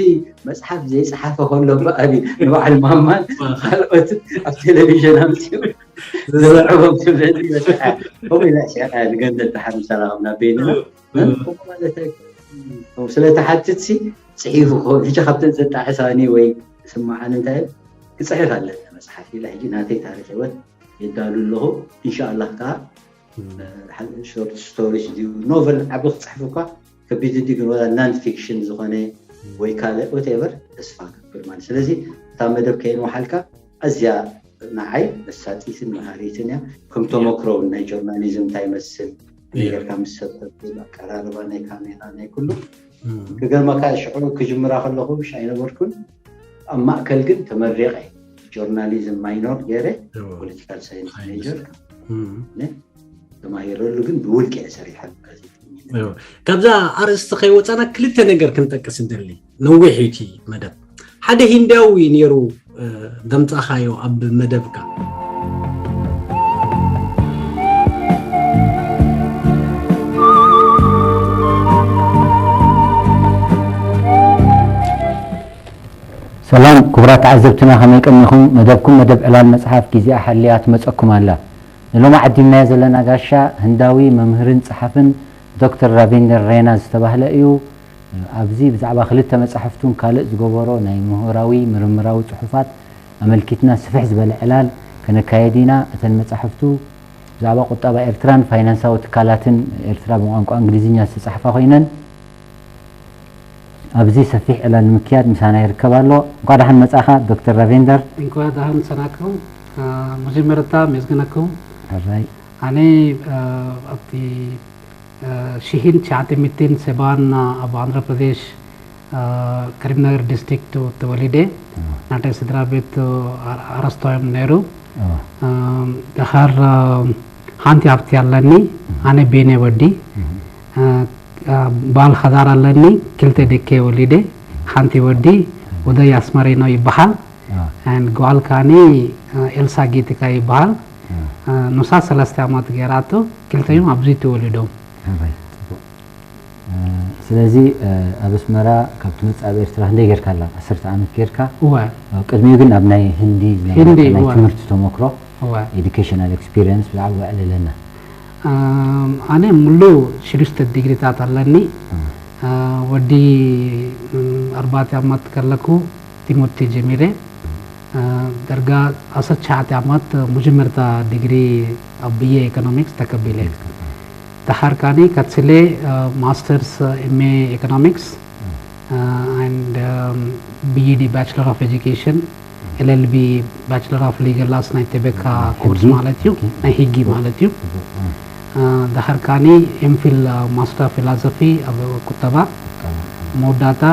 መፅሓፍ ዘይፀሓፈ ከሎ በኣቢ ንበዓል ማማን ካልኦትን ኣብ ቴሌቪዥን ኣምፅኡ ዘዘርዕቦም ትብለኒ በፅሓ ከምኡ ኢላ ሸቃ ንገንዘብ ተሓምሰላ ከም ናብ በይንና ስለተሓትት ሲ ፅሒፉ ክኸውን ሕጂ ካብተን ዘጣዕሳኒ ወይ ስማዓን እንታይ ክፅሕፍ ኣለና መፅሓፍ ኢለ ሕጂ ናተይ ታሪክ ህይወት የዳሉ ኣለኹ እንሻኣላህ ከዓ ሾርት ስቶሪስ ድዩ ኖቨል ዓቢ ክፅሕፍ እኳ ከቢድ እንዲ ግን ወላ ናን ፊክሽን ዝኾነ ወይ ካልእ ወቴቨር ተስፋ ገብር ማለት ስለዚ እታ መደብ ከይንወሓልካ ኣዝያ ንዓይ መሳጢትን መሃሪትን እያ ከም ተመክሮ እውን ናይ ጆርናሊዝም እንታይ ይመስል ጌርካ ምስ ሰብ ተብል ኣቀራርባ ናይ ካሜራ ናይ ኩሉ ክገርመካ ሽዑ ክጅምራ ከለኹ ምሽ ኣይነበርኩን ኣብ ማእከል ግን ተመሪቐ ጆርናሊዝም ማይኖር ገይረ ፖለቲካል ሳይንስ ሜጀር ተማሂረሉ ግን ብውልቂ እየ ሰሪሐ ካብዛ ኣርእስቲ ከይወፃና ክልተ ነገር ክንጠቅስ እንደሊ ነዊሕ እዩ እቲ መደብ ሓደ ሂንዳዊ ነይሩ ዘምፃኻዮ ኣብ መደብካ ሰላም ክቡራት ተዓዘብትና ከመይ ቀኒኹም መደብኩም መደብ ዕላል መፅሓፍ ግዜኣ ሓልያ ትመፀኩም ኣላ ንሎሚ ዓዲምናዮ ዘለና ጋሻ ህንዳዊ መምህርን ፀሓፍን ዶክተር ራቪንደር ሬና ዝተባህለ እዩ ኣብዚ ብዛዕባ ክልተ መፃሕፍቱን ካልእ ዝገበሮ ናይ ምሁራዊ ምርምራዊ ፅሑፋት ኣመልኪትና ስፍሕ ዝበለ ዕላል ከነካየድ ኢና እተን መፃሕፍቱ ብዛዕባ ቁጠባ ኤርትራን ፋይናንሳዊ ትካላትን ኤርትራ ብቋንቋ እንግሊዝኛ ዝተፃሕፋ ኮይነን ኣብዚ ሰፊሕ ዕላል ንምክያድ ምሳና ይርከብ ኣሎ። እንኳ ደሓን መጻኻ ዶክተር ራቬንደር። እንኳ ደሓን ሰናክም መጀመርታ መስገነኩም። ሕራይ። ኣነ ኣብቲ ሽሂን ትሽዓተ ሚእትን ሰባን ኣብ ኣንድራ ፕረዴሽ ከሪምነገር ዲስትሪክት ተወሊደ። ናተይ ስድራ ቤት ኣረስቶዮም ነይሩ። ደሓር ሓንቲ ሃብቲ ኣለኒ። ኣነ ቤነ ወዲ ባል ሓዳር ኣለኒ። ክልተ ደቂ ወሊደ። ሓንቲ ወዲ ወደይ ኣስመሪኖ ይበሃል። ጓል ካኒ ኤልሳ ጌትካ ይበሃል። ንሳ ሰለስተ ዓመት ገይራቶ። ክልተዮም ኣብዚ ተወሊዶም። ስለዚ ኣብ ኣስመራ ካብ ትመፅእ ኣብ ኤርትራ ክንደይ ጌርካ ኣላ? ዓሰርተ ዓመት ጌርካ? እወ። ቅድሚኡ ግን ኣብ ናይ ህንዲ ዝነበረካ ናይ ትምህርቲ ተመክሮ፣ educational experience ብዛዕባ ውዕል ኣለና። ኣነ ሙሉ ሽዱሽተ ዲግሪታት ኣለኒ። ወዲ ኣርባዕተ ዓመት ከለኩ ትምህርቲ ጀሚረ። ደርጋ ዓሰርተ ትሽዓተ ዓመት መጀመርታ ዲግሪ ኣብ ብየ ኢኮኖሚክስ ተቀቢለ። ደሓር ካኒ ቀጽለ ማስተርስ ኤምኤ ኢኮኖሚክስ and ብኢዲ ባችለር ኦፍ ኤጁኬሽን፣ ኤልኤልቢ ባችለር ኦፍ ሊጋል ላስ ናይ ተበካ ኮርስ ማለት እዩ፣ ናይ ህጊ ማለት እዩ። ደሓር ካኒ ኤምፊል ማስተር ፊሎሶፊ ኣብ ቁጠባ፣ መወዳእታ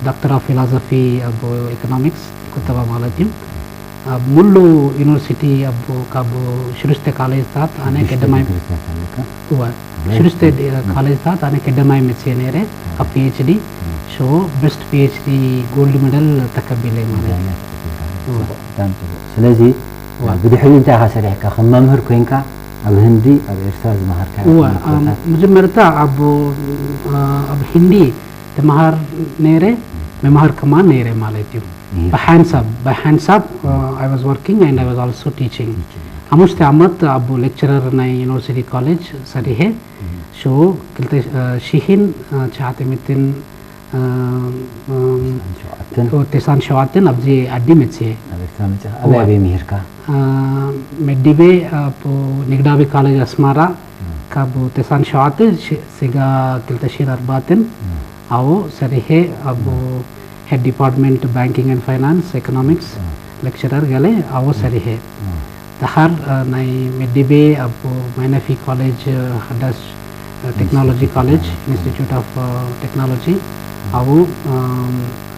ዶክተር ኦፍ ፊሎሶፊ ኣብ ኢኮኖሚክስ ቁጠባ ማለት እዩ። ኣብ ሙሉ ዩኒቨርሲቲ ካብ ሽዱሽተ ካሌጅታት ኣነ ቀዳማይ እወ ሽዱሽተ ካሌጅታት ኣነ ቀዳማይ መፅየ ነይረ ኣብ ፒኤችዲ። ሾ በስት ፒኤችዲ ጎልድ ሜዳል ተቀቢለ ማለት እዩ። ስለዚ ብድሕሪ እንታይ ኢኻ ሰሪሕካ? ከም መምህር ኮይንካ ኣብ ህንዲ ኣብ ኤርትራ ዝመሃርካ? መጀመርታ ኣብ ህንዲ ተመሃር ነይረ፣ መምሃር ከማን ነይረ ማለት እዩ። ብሓንሳብ ብሓንሳብ I was working and I was also teaching። ሓሙሽተ ዓመት ኣብ ሌክቸረር ናይ ዩኒቨርሲቲ ኮሌጅ ሰሪሐ። ሽዑ ክልተ ሽሕን ትሽዓተ ሚእትን ተስዓን ሸውዓተን ኣብዚ ዓዲ መፅየ። ኣበይ ኣበይ ምሂርካ? መዲበ ኣብ ንግዳዊ ካሌጅ ኣስማራ ካብ ተስዓን ሸውዓተ ስጋ ክልተ ሽሕን ኣርባዕተን ኣብኡ ሰሪሐ። ኣብ ሄድ ዲፓርትመንት ባንኪንግ ን ፋይናንስ ኢኮኖሚክስ ሌክቸረር ገለ ኣብኡ ሰሪሐ። ደሓር ናይ መዲበ ኣብ ማይነፊ ኮሌጅ ሓዳሽ ቴክኖሎጂ ኮሌጅ ኢንስቲትዩት ኦፍ ቴክኖሎጂ ኣብኡ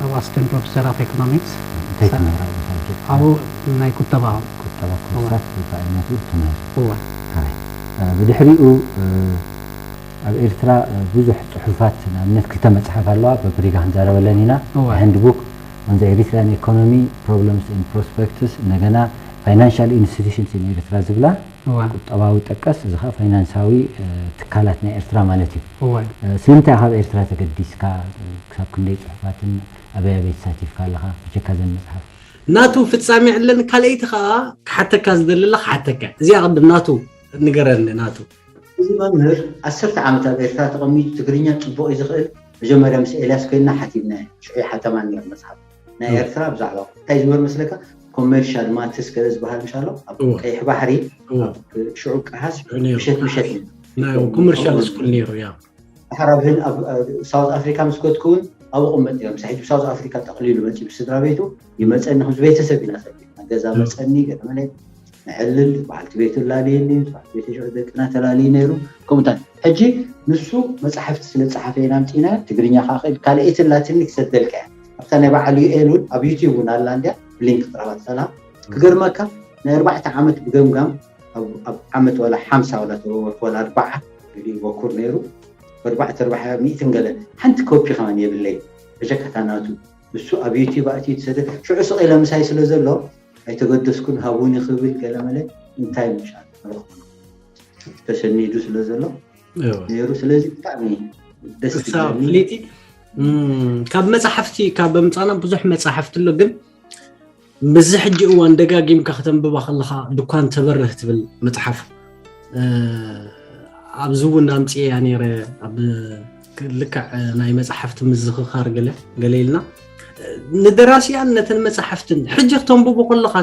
ኣብ ኣስስተንት ፕሮፌሰር ኦፍ ኢኮኖሚክስ እንታይ ትምህር ኣብኡ ሳብጀክት? ኣብኡ ናይ ቁጠባ ቁጠባ ኮርሳት ብኣይነቱ ትምህር። እወ። ብድሕሪኡ ኣብ ኤርትራ ብዙሕ ፅሑፋት ንኣብነት ክልተ መፅሓፍ ኣለዋ በብሪጋ ክንዛረበለን ኢና። እወ። ሃንድ ቡክ on the Eritrean economy problems and prospects እንደገና financial institutions in ኤርትራ ዝብላ እወ። ቁጠባዊ ጠቀስ እዚ ከዓ ፋይናንሳዊ ትካላት ናይ ኤርትራ ማለት እዩ። እወ። ስለምንታይ ካብ ኤርትራ ተገዲስካ? ክሳብ ክንደይ ፅሑፋትን ኣበይ ኣበይ ተሳቲፍካ ኣለኻ ብጀካ ዘን መፅሓፍ? ናቱ ፍጻሜ ኣለኒ ካልኣይቲ ከዓ ክሓተካ ዝደሊ ኣላ ክሓተካ እዚኣ ቅድም ናቱ ንገረኒ ናቱ። እዚ መምህር ዓሰርተ ዓመት ኣብ ኤርትራ ተቐሚጡ ትግርኛ ጽቡቕ እዩ ዝኽእል። መጀመርያ ምስ ኤልያስ ኮይንና ሓቲምናዮ። ሽዑ ይሓተማ ነይሩ መጽሓፍ ናይ ኤርትራ ብዛዕባ እንታይ ዝበር መስለካ ኮመርሻል ማትስ ገለ ዝበሃል ምሻሎ ኣብ እወ። ቀይሕ ባሕሪ እወ። ኣብ ሽዑ ቀሃስ ነይሩ። ምሸት ምሸት እዩ። ናይ ኮመርሻል ስኩል ነይሩ ያ። ድሓር ኣብ ህን ኣብ ሳውት ኣፍሪካ ምስ ከድኩ እውን ኣብኡ ቅመጥ ነይሩ። ምስ ሕጂ ሳውት ኣፍሪካ ጠቕሊሉ መፂኡ ብስድራ ቤቱ ይመፀኒ። ከምዚ ቤተሰብ ኢና ሰሪሕና ገዛ መፀኒ ገለ መለ ንዕልል በዓልቲ ቤቱ ላልየኒ በዓልቲ ቤተ ሽዑ ደቅና ተላልዩ ነይሩ። ከምኡታት ሕጂ ንሱ መፅሓፍቲ ስለ ዝፀሓፈ ኢና ኣምፂእና ትግርኛ ከዓ ክእል ካልኣይቲ ላትኒ ክሰደልካ እያ ኣብታ ናይ በዓል ዩኤል እውን ኣብ ዩቲብ እውን ኣላ እንድያ ብሊንክ ጥራባት ሰላ ክገርመካ ናይ ኣርባዕተ ዓመት ብገምጋም ኣብ ዓመት ዋላ ሓምሳ ዋላ ተወርክ ዋላ ኣርባዓ ቪድዮ ይበኩር ነይሩ ኣርባዕተ ኣርባዓ ሚእትን ገለ ሓንቲ ኮፒ ከማን የብለይ በጀካታ ናቱ እሱ ኣብ ዩቲብ ኣእትዩ ትሰደ ሽዑ ስቕ ኢለ ምሳይ ስለ ዘሎ ኣይተገደስኩን ሃቡኒ ክብል ገለ መለ እንታይ ምሻል ረኽቡ ተሰኒዱ ስለ ዘሎ ነይሩ ስለዚ ብጣዕሚ ደስ ፍልይቲ ካብ መፅሓፍቲ ካብ ምፃና ብዙሕ መፅሓፍቲ ኣሎ ግን በዚ ሕጂ እዋን ደጋጊምካ ከተንብባ ከለካ ድኳን ተበርህ ትብል መፅሓፍ ኣብዚ እውን ኣምፅኤያ ነይረ ኣብ ልክዕ ናይ መፅሓፍቲ ምዝኽኻር ገለ ገለ ኢልና ንደራሲያን ነተን መፅሓፍትን ሕጂ ክተንብቦ ከለካ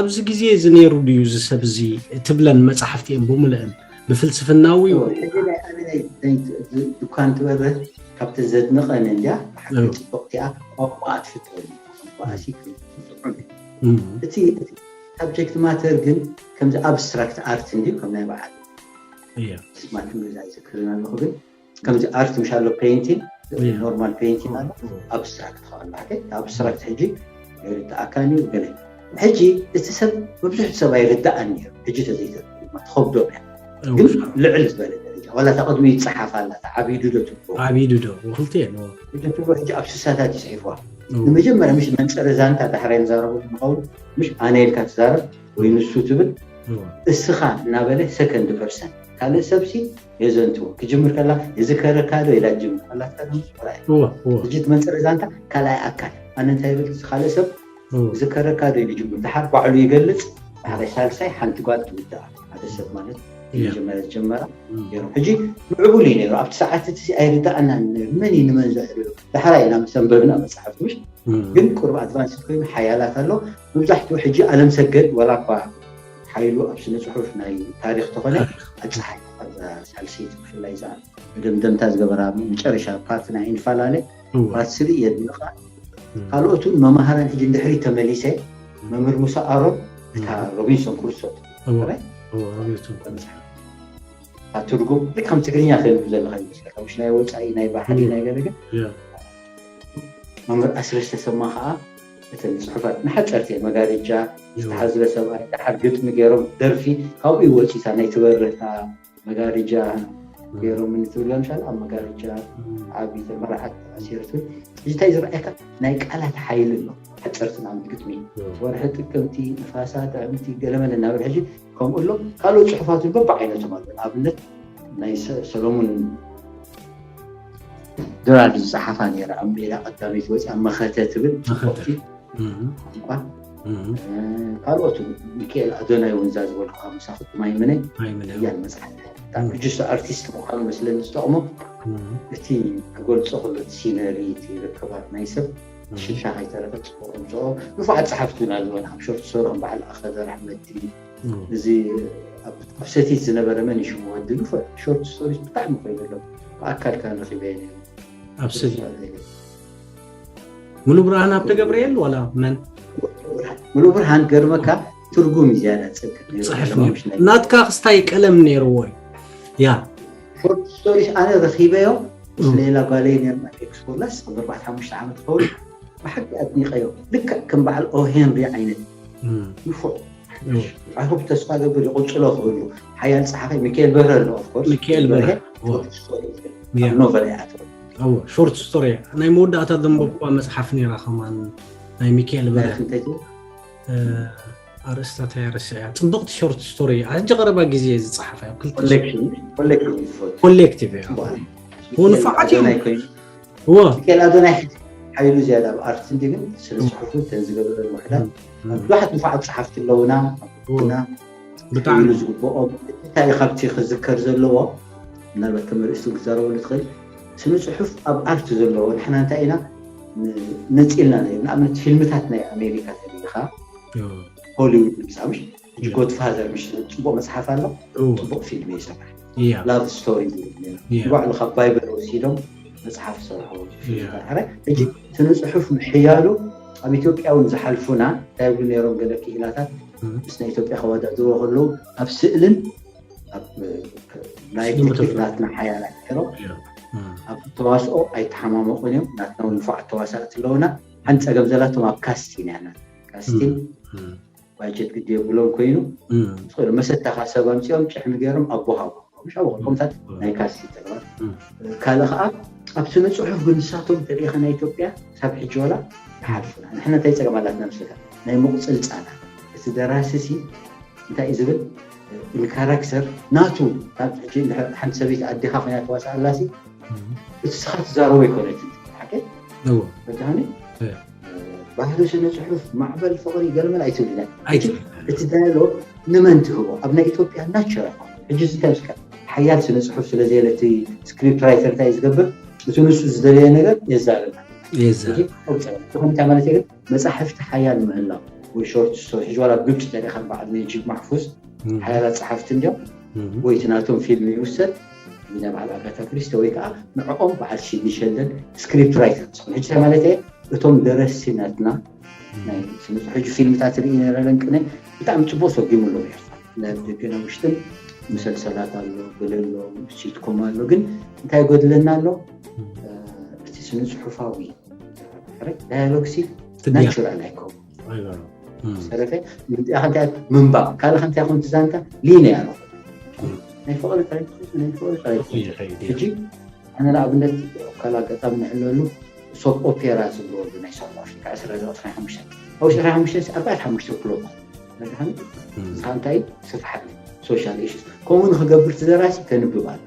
ኣብዚ ግዜ እዚ ነይሩ ድዩ እዚ ሰብ እዚ ትብለን መፅሓፍቲ እየን ብምልእን ብፍልስፍናዊ ድኳን ትበርህ ካብተን ዘድንቐን እንድያ ብሓቂ ፅብቕቲኣ ቋንቋኣ ትፍትወኒ ቋንቋኣሲ እቲ ሳብጀክት ማተር ግን ከምዚ ኣብስትራክት ኣርት እንድዩ ከም ናይ በዓል ስማት ገዛ ይዝክርን ኣለኹ ግን ከምዚ ኣርት ምሽ ኣሎ ፔይንቲን ኖርማል ፔይንቲን ኣሎ ኣብስትራክት ከኣላ ኣብስትራክት ሕጂ ኣይርድኣካን እዩ ገለ ሕጂ እቲ ሰብ መብዝሕቲ ሰብ ኣይርድኣን ነይሩ ሕጂ ተዘይተ ትኸብዶም እያ ግን ልዕል ዝበለ ደረጃ ዋላ እታ ቅድሚ ይፀሓፍ ኣላ እታ ዓብዩ ዱዶ ትብሎ ዓብዩ ዱዶ ክልቲኤን ዱዶ ትብሎ ሕጂ ኣብ ስሳታት ይፅሒፍዋ ንመጀመርያ ምሽ መንፀረ ዛንታ ዳሕራይ ንዛረቡ ንኸውን ምሽ ኣነ ኢልካ ትዛረብ ወይ ንሱ ትብል እስኻ እናበለ ሰከንድ ፐርሰን ካልእ ሰብሲ የዘንትዎ ክጅምር ከላ የዝከረካ ዶ ኢላ ትጅምር ከላትካ ሕጂ ትመንፅረ ዛንታ ካልኣይ ኣካል ኣነ እንታይ ይብል ካልእ ሰብ ዝከረካ ዶ ይጅምር ድሓር ባዕሉ ይገልፅ ድሓር ሳልሳይ ሓንቲ ጓል ትውዳኣ ሓደ ሰብ ማለት መጀመርያ ዝጀመራ ገይሮም። ሕጂ ምዕቡል እዩ ነይሩ። ኣብቲ ሰዓት እቲ ኣይርዳእናን ነይሩ። መን እዩ ንመን ዘዕልሎ? ዳሕራይ ኢና ምስ ኣንበብና መጽሓፍቲ፣ ምሽ ግን ቁሩብ ኣድቫንስ ኮይኑ ሓያላት ኣሎ። መብዛሕትኡ ሕጂ ኣለም ሰገድ፣ ወላ እኳ ሓይሉ ኣብ ስነ ጽሑፍ ናይ ታሪኽ ተኾነ፣ ኣብ ጸሓይ፣ ኣብ ሳልሰይቲ ብፍላይ እዛ መደምደምታ ዝገበራ መጨረሻ ፓርት ናይ ኢንፋላለ፣ ፓርት ስሪ የድንቓ። ካልኦት እውን መማህራን ሕጂ እንድሕሪ ተመሊሰ፣ መምህር ሙሳ ኣሮን እታ ሮቢንሶን ክሩሶ ካብ ትርጉም ከም ትግርኛ ተንብብ ዘለካ ይመስለካ፣ ምሽ ናይ ወፃኢ ናይ ባሕሪ ናይ ገለ ግን መምህር ኣስረሽ ተሰማ ከዓ እተን ፅሑፋት ንሓፀርቲ መጋረጃ ዝተሓዝበ ሰብኣይ ደሓር ግጥሚ ገይሮም ደርፊ ካብኡ ይወፂታ ናይ ትበርህታ መጋረጃ ገይሮም እንትብል ለምሳሌ ኣብ መጋረጃ ዓቢ ተመራዓት ኣሲርትን እዚ እንታይ ዝረኣየካ ናይ ቃላት ሓይሊ ኣሎ። ሓፀርቲ ንኣብነት ግጥሚ ወርሒ ጥቅምቲ ንፋሳ ጥዕምቲ ገለመለ እናበለ ሕጂ ከምኡ ኣሎ። ካልኦት ፅሑፋት እውን በብዓይነቶም ኣሎ። ንኣብነት ናይ ሰ- ሰሎሙን ድራር ዝፀሓፋ ነይራ ኣብ ሜዳ ቀዳመይቲ ወፂኣ መኸተ ትብል ፅቡቅቲ ቋንቋ። ካልኦት እውን ሚካኤል ኣዶናይ እውን እዛ ዝበልኩካ ምሳኹ ማይምነ ሓያል መፅሓፍ ብጣዕሚ ጅስቶ ኣርቲስት ምዃኑ መስለኒ ዝጠቕሞ እቲ ክገልፆ ከሎ እቲ ሲነሪ እቲ ርክባት ናይ ሰብ ሽሻ ከይተረፈ ፅቡቅ ምፅኦ ንፉዓት ፀሓፍቲ እውን ኣለወን ኣብ ሾርት ስቶሪ ከም በዓል ኣኸደር ኣሕመድቲ እዚ ኣብ ሰቲት ዝነበረ መን ይሽሙ ወዲ ንፉዕ ሾርት ስቶሪ ብጣዕሚ ኮይኑ ኣሎ ብኣካል ከኣ ረኺበ ነይሩ ኣብ ስቲ ሙሉ ብርሃን ሃብተ ገብርኤል ዋላ መን ሙሉ ብርሃን ገርመካ ትርጉም እዩ ዝያዳ ፅብቅ ነይሩ። ፅሕፍ ነይሩ ናትካ ክስታይ ቀለም ነይርዎ እዩ ያ ሾርት ስቶሪስ ኣነ ረኺበዮ ምስ ሌላ ጓለይ ነርና ኤክስፖላስ ኣብ ኣርባዕተ ሓሙሽተ ዓመት ክኸውን ብሓቂ ኣድኒቀዮ ልክዕ ከም በዓል ኦ ሄንሪ ዓይነት ንፉዕ ኣሁብ ተስፋ ገብር ይቕፅሎ ክህሉ ሓያል ፀሓፋይ ሚካኤል በርሀ ኣሎ ኦፍኮርስ ሚካኤል በርሀ ኖቨል እያ ሾርት ስቶሪ ናይ መወዳእታ ዘንበብኳ መፅሓፍ ነይራ ከማን ናይ ሚካኤል በርሀ ኣርእስታ እንታይ ረስዐያ ፅብቕቲ ሾርት ስቶሪ ኣሕጂ ቀረባ ግዜ ዝፀሓፈ ኮሌክቲቭ ኮሌክቲቭ እያ ንፉዓት እዮም ሚካኤል ኣዶናይ ሓይሉ ዝያዳ ኣብ ኣርት እንዲ ግን ስነ ፅሑፍ ተን ዝገበረ ውሕዳት ብዙሓት ንፉዓት ፀሓፍቲ ኣለውና ና ብጣዕሚ ዝግብኦም እንታይ እዩ ካብቲ ክዝከር ዘለዎ ምናልባት ከም ርእስቱ ክዛረበሉ ትኽእል ስነ ፅሑፍ ኣብ ኣርት ዘለዎ ንሕና እንታይ ኢና ነፂልና ናይ ንኣብነት ፊልምታት ናይ ኣሜሪካ ተሪኢኻ ሆሊውድ ንምሳምሽ ሕጂ ጎድፋዘር ምሽ ፅቡቅ መፅሓፍ ኣሎ ፅቡቅ ፊልም ይስራሕ ላቭ ስቶሪ ዝብል ባዕሉ ካብ ባይብል ወሲዶም መፅሓፍ ዝሰርሑ ሕጂ ስነ ፅሑፍ ምሕያሉ ኣብ ኢትዮጵያ እውን ዝሓልፉና እንታይ ይብሉ ነይሮም ገለ ክኢላታት ምስ ናይ ኢትዮጵያ ከወዳድርዎ ከለዉ ኣብ ስእልን ናይ ትክክል ናትና ሓያላት ነይሮም ኣብ ተዋስኦ ኣይተሓማመቁን እዮም ናትና እውን ንፉዓት ተዋሳእቲ ኣለውና ሓንቲ ፀገም ዘላቶም ኣብ ካስቲን ያና ካስቲን ባጀት ግዲ የብሎም ኮይኑ ትኽእሉ መሰታኻ ሰብ ኣምፅኦም ጭሕሚ ገይሮም ኣቦሃቦ ምሻቦ ከምታት ናይ ካስቲን ተግባር ካልእ ከዓ ኣብ ስነ ፅሑፍ ግን ንሳቶም ተሪኢኻ ናይ ኢትዮጵያ ክሳብ ሕጂ ዋላ ይሓልፉና ንሕና እንታይ ፀገም ኣላትና ምስልካ ናይ ምቁፅልፃና እቲ ደራሲ ሲ እንታይ እዩ ዝብል ንካራክተር ናቱ ካብ ሕጂ ሓንቲ ሰበይቲ ኣዴኻ ኮይና ተዋሳእ ኣላሲ እቲ ስኻ ትዛረቦ ይኮነት ሓቂ በጃኒ ባህሊ ስነ ፅሑፍ ማዕበል ፍቅሪ ገለመለ ኣይትብልና እቲ ዳያሎግ ንመን ትህቦ ኣብ ናይ ኢትዮጵያ ናቸራ ሕጂ እዚ እንታይ ምስካ ሓያል ስነ ፅሑፍ ስለዘየለ እቲ ስክሪፕት ራይተር እንታይ ዝገብር እቲ ንሱ ዝደለየ ነገር የዛርብ የዛርብ እንታይ ማለት ግን መፃሕፍቲ ሓያል ምህላው ወይ ሾርት ስቶሪ ሕጂ ዋላ ግብፂ ተሪኻ በዓል ነጂብ ማሕፉዝ ሓያላት ፀሓፍቲ እንዲዮም ወይ እቲ ናቶም ፊልም ይውሰድ ናይ በዓል ኣጋታ ክሪስተ ወይ ከዓ ንዕኦም በዓል ሲድኒ ሸልደን ስክሪፕት ራይተር ዝኾኑ ሕጂ እንታይ ማለት እየ እቶም ደረስቲ ናትና ናይ ስነ-ጽሑፍ ሕጂ ፊልምታት ርኢ ነረ ለንቅነ ብጣዕሚ ጽቡቅ ሰጊሙ ኣሎ ኤርትራ ናይ ደገና ውሽጥን መሰልሰላት ኣሎ ገለ ኣሎ ሲትኮም ኣሎ ግን እንታይ ጎድለና ኣሎ እቲ ስነ-ጽሑፋዊ ዳያሎግ ሲ ናቹራል ኣይኮን ሰረፈ ምንጥያ ከንታይ ምንባብ ካልእ ከንታይ ኮን ትዛንታ ሊነ ያለ ናይ ፍቅሪ ጥራይ ናይ ፍቅሪ ጥራይ ሕጂ ኣነ ንኣብነት ካል ኣጋጣሚ ንሕለሉ ሶፕ ኦፔራ ዝብልዎ ናይ ሳውት ኣፍሪካ ዕስራ ዕስራ ሓሙሽተ ኣብ ዕስራ ሓሙሽተ ኣርባዕተ ሓሙሽተ ፕሎት ንድሓን ንስኻ እንታይ ስፍሓት ሶሻል ኢሹስ ከምኡ ንክገብር ትደራሲ ከንብብ ኣሎ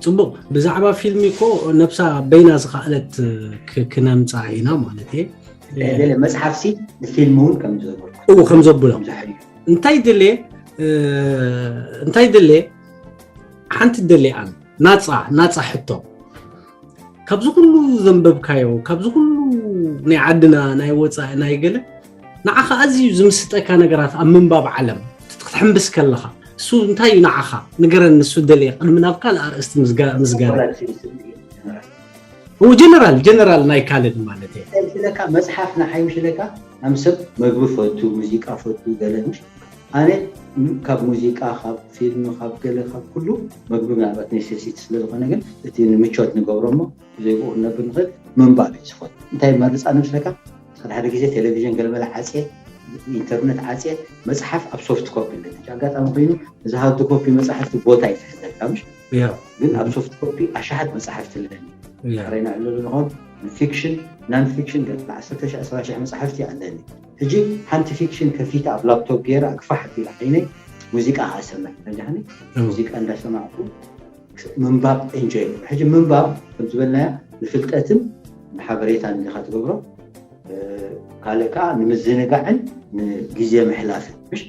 ፅቡቅ ብዛዕባ ፊልም እኮ ነብሳ በይና ዝኸኣለት ክነምፃ ኢና ማለት እየ መፅሓፍሲ ንፊልም እውን ከም ዘብሎ እው ከም ዘብሎ እንታይ ድሌ እንታይ ድሌ ሓንቲ ድሌ ኣን ናፃ ናፃ ሕቶ ካብዚ ኩሉ ዘንበብካዮ ካብዚ ኩሉ ናይ ዓድና ናይ ወፃኢ ናይ ገለ ንዓኻ ኣዝዩ ዝምስጠካ ነገራት ኣብ ምንባብ ዓለም ክትሕምብስ ከለኻ እሱ እንታይ እዩ ንዓኻ ንገረን ንሱ ደልየ ቅድሚ ናብ ካልእ ኣርእስቲ ምስጋር ጀነራል ጀነራል ናይ ካልድ ማለት እዩ ሽለካ መፅሓፍ ንዓይ ሽለካ ኣም ሰብ መግቢ ፈቱ ሙዚቃ ፈቱ ገለ ምሽ ኣነ ካብ ሙዚቃ ካብ ፊልም ካብ ገለ ካብ ኩሉ መግቢ ምናልባት ኔሴሲቲ ስለዝኾነ ግን እቲ ንምቾት ንገብሮ እሞ ዘይብኡ ክነብር ንኽእል ምንባብ እዩ ዝፈቱ እንታይ መርፃ ንምስለካ ሓደ ሓደ ግዜ ቴሌቪዥን ገለበለ ዓፅየ ኢንተርነት ዓፅየ መፅሓፍ ኣብ ሶፍት ኮፒ ኣለኒ ኣጋጣሚ ኮይኑ እዚ ሃርድ ኮፒ መፅሓፍቲ ቦታ ይትሕዘልካ ምሽ ግን ኣብ ሶፍት ኮፒ ኣሽሓት መፅሓፍቲ ኣለኒ ራይና ዕለሉ ንኾን ፊክሽን ናን ፊክሽን ገለ ዓሰርተ ሺሕ ዕስራ ሺሕ መፅሓፍቲ ኣለኒ ሕጂ ሓንቲ ፊክሽን ከፊታ ኣብ ላፕቶፕ ገይረ ኣግፋሕ ኣቢለ ዓይነይ ሙዚቃ ከዓ ሰምዕ ረጃኒ ሙዚቃ እንዳሰማዕኩ ምንባብ ኤንጆይ ሕጂ ምንባብ ከም ዝበልናያ ንፍልጠትን ንሓበሬታን ኢኻ ትገብሮ ካልእ ከዓ ንምዝንጋዕን ንግዜ ምሕላፍን ምሽ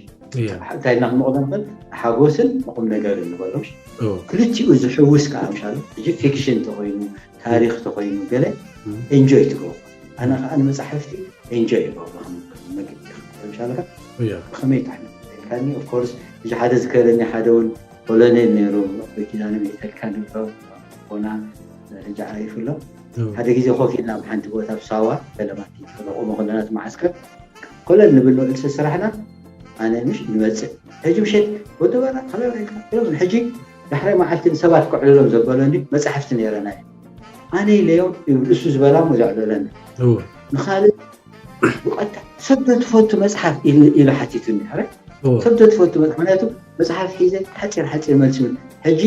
እንታይ ኢልና ክንመቕሎ ንኽእል ሓጎስን ንቁም ነገር ንበሎ ምሽ ክልቲኡ ዝሕውስ ከዓ ምሻሉ ሕጂ ፊክሽን ተኮይኑ ታሪክ ተኮይኑ ገለ ኤንጆይ ትገብሮ ኣነ ከዓ ንመፅሓፍቲ ኤንጆይ ይገብሮ መግቢ ምሻልካ ብከመይ ታሕልካኒ ኦፍኮርስ እዚ ሓደ ዝከረኒ ሓደ እውን ኮሎኔል ነይሩ ኪዳነ ቤተልካ ንብሎ ኮና ሕጂ ዓሪፉ ኣሎ ሓደ ግዜ ኮፍ ኢልና ኣብ ሓንቲ ቦታ ኣብ ሳዋ ፈለማቲ ተለቆሞ ከለና እቲ መዓስከር ኮለል ንብል ንውዕል ስራሕና ኣነ ምሽ ንመፅእ ሕጂ ምሸት ወዲ በራ ከመይ ርኢልካ ኢሎም ሕጂ ዳሕራይ መዓልቲ ንሰባት ከዕልሎም ዘበሎ እንዲ መፅሓፍቲ ነይረና እዩ ኣነ ኢለዮም ይብል እሱ ዝበላ ሞ ዘዕልለኒ ንኻልእ ብቐጥታ ሰብ ዶ ትፈቱ መፅሓፍ ኢሉ ሓቲቱኒ ሕረ ሰብ ዶ ትፈቱ መፅሓፍ ምክንያቱ መፅሓፍ ሒዘ ሓፂር ሓፂር መልሲ ሕጂ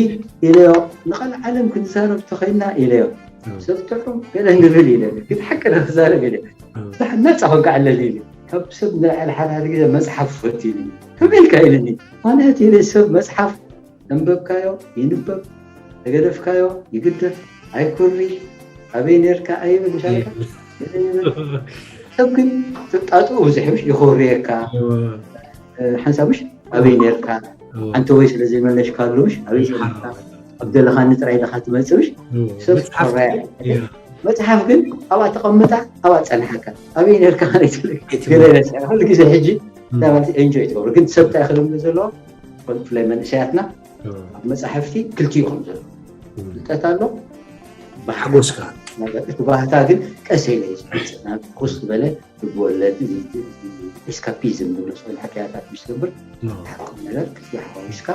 ኢለዮ ንቓል ዓለም ክንዛረብ ተኸይልና ኢለዮ ሰብ ጥዑም ገለ ንብል ኢለ ግን ሓቂ ዶ ክዛረብ ኢለ ናፃ ኮንካ ኣለኒ ኢለ ካብ ሰብ ንልዕሊ ሓዳሪ ግዜ መፅሓፍ ፈት ኢሉ ከመይ ኢልካ ኢልኒ ማለት ኢለ ሰብ መፅሓፍ ዘንበብካዮ ይንበብ ተገደፍካዮ ይግደፍ ኣይኮሪ ኣበይ ነርካ ኣይብል ምሻልካ ሰብ ግን ትጣጥኡ ብዙሕ ምሽ ይኮርየካ ሓንሳብ ምሽ ኣበይ ነርካ ኣንተ ወይ ስለ ዘይመለሽካሉ ምሽ ኣበይ ኣብ ዘለኻኒ ጥራይ ኢለካ ትመፅእ ምሽ ሰብ ትኮረያ መፅሓፍ ግን ኣብኣ ተቐምጣ ኣብኣ ፀንሓካ ኣበይ ነርካ ገለ ኩሉ ግዜ ሕጂ ኤንጆይ ትገብሩ ግን ሰብ እንታይ ክልምዶ ዘለዎ ብፍላይ መንእሰያትና ኣብ መፅሓፍቲ ክልቲኡ ከም ዘሎ ፍልጠት ኣሎ ብሓጎስካ እቲ ባህታ ግን ቀስ ኢለ እዩ ዝመፅእ ናብ ቁስ ዝበለ ልብወለድ ኤስካፒዝም ዝብሎ ዝኮነ ሕክያታት ምስ ትገብር ሓቁ ነገር ክፍያ ሓዋዊስካ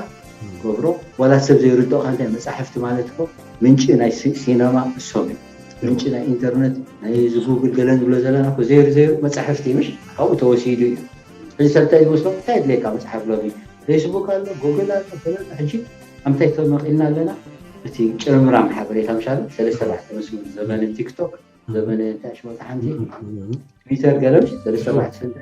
ገብሮ ዋላ ሰብ ዘይርድኦካ እንታይ መፅሓፍቲ ማለት እኮ ምንጪ ናይ ሲነማ እሶም እዩ ምንጪ ናይ ኢንተርነት ናይ ዝጉግል ገለን ዝብሎ ዘለና ዘይሩ ዘይሩ መፅሓፍቲ ምሽ ካብኡ ተወሲዱ እዩ ሕጂ ሰብታይ ዝወስዶ እንታይ የድልየካ መፅሓፍ ሎሚ ፌስቡክ ኣሎ ጉግል ኣሎ ገለ ሕጂ ኣምታይ ተመቂልና ኣለና እቲ ጭርምራም ሓበሬታ ምሻለ ሰለስተ ኣርባዕተ መስመር ዘመነ ቲክቶክ ዘመነ እንታይ ሽመታ ሓንቲ ትዊተር ገለ ሰለስተ ኣርባዕተ ሰንተ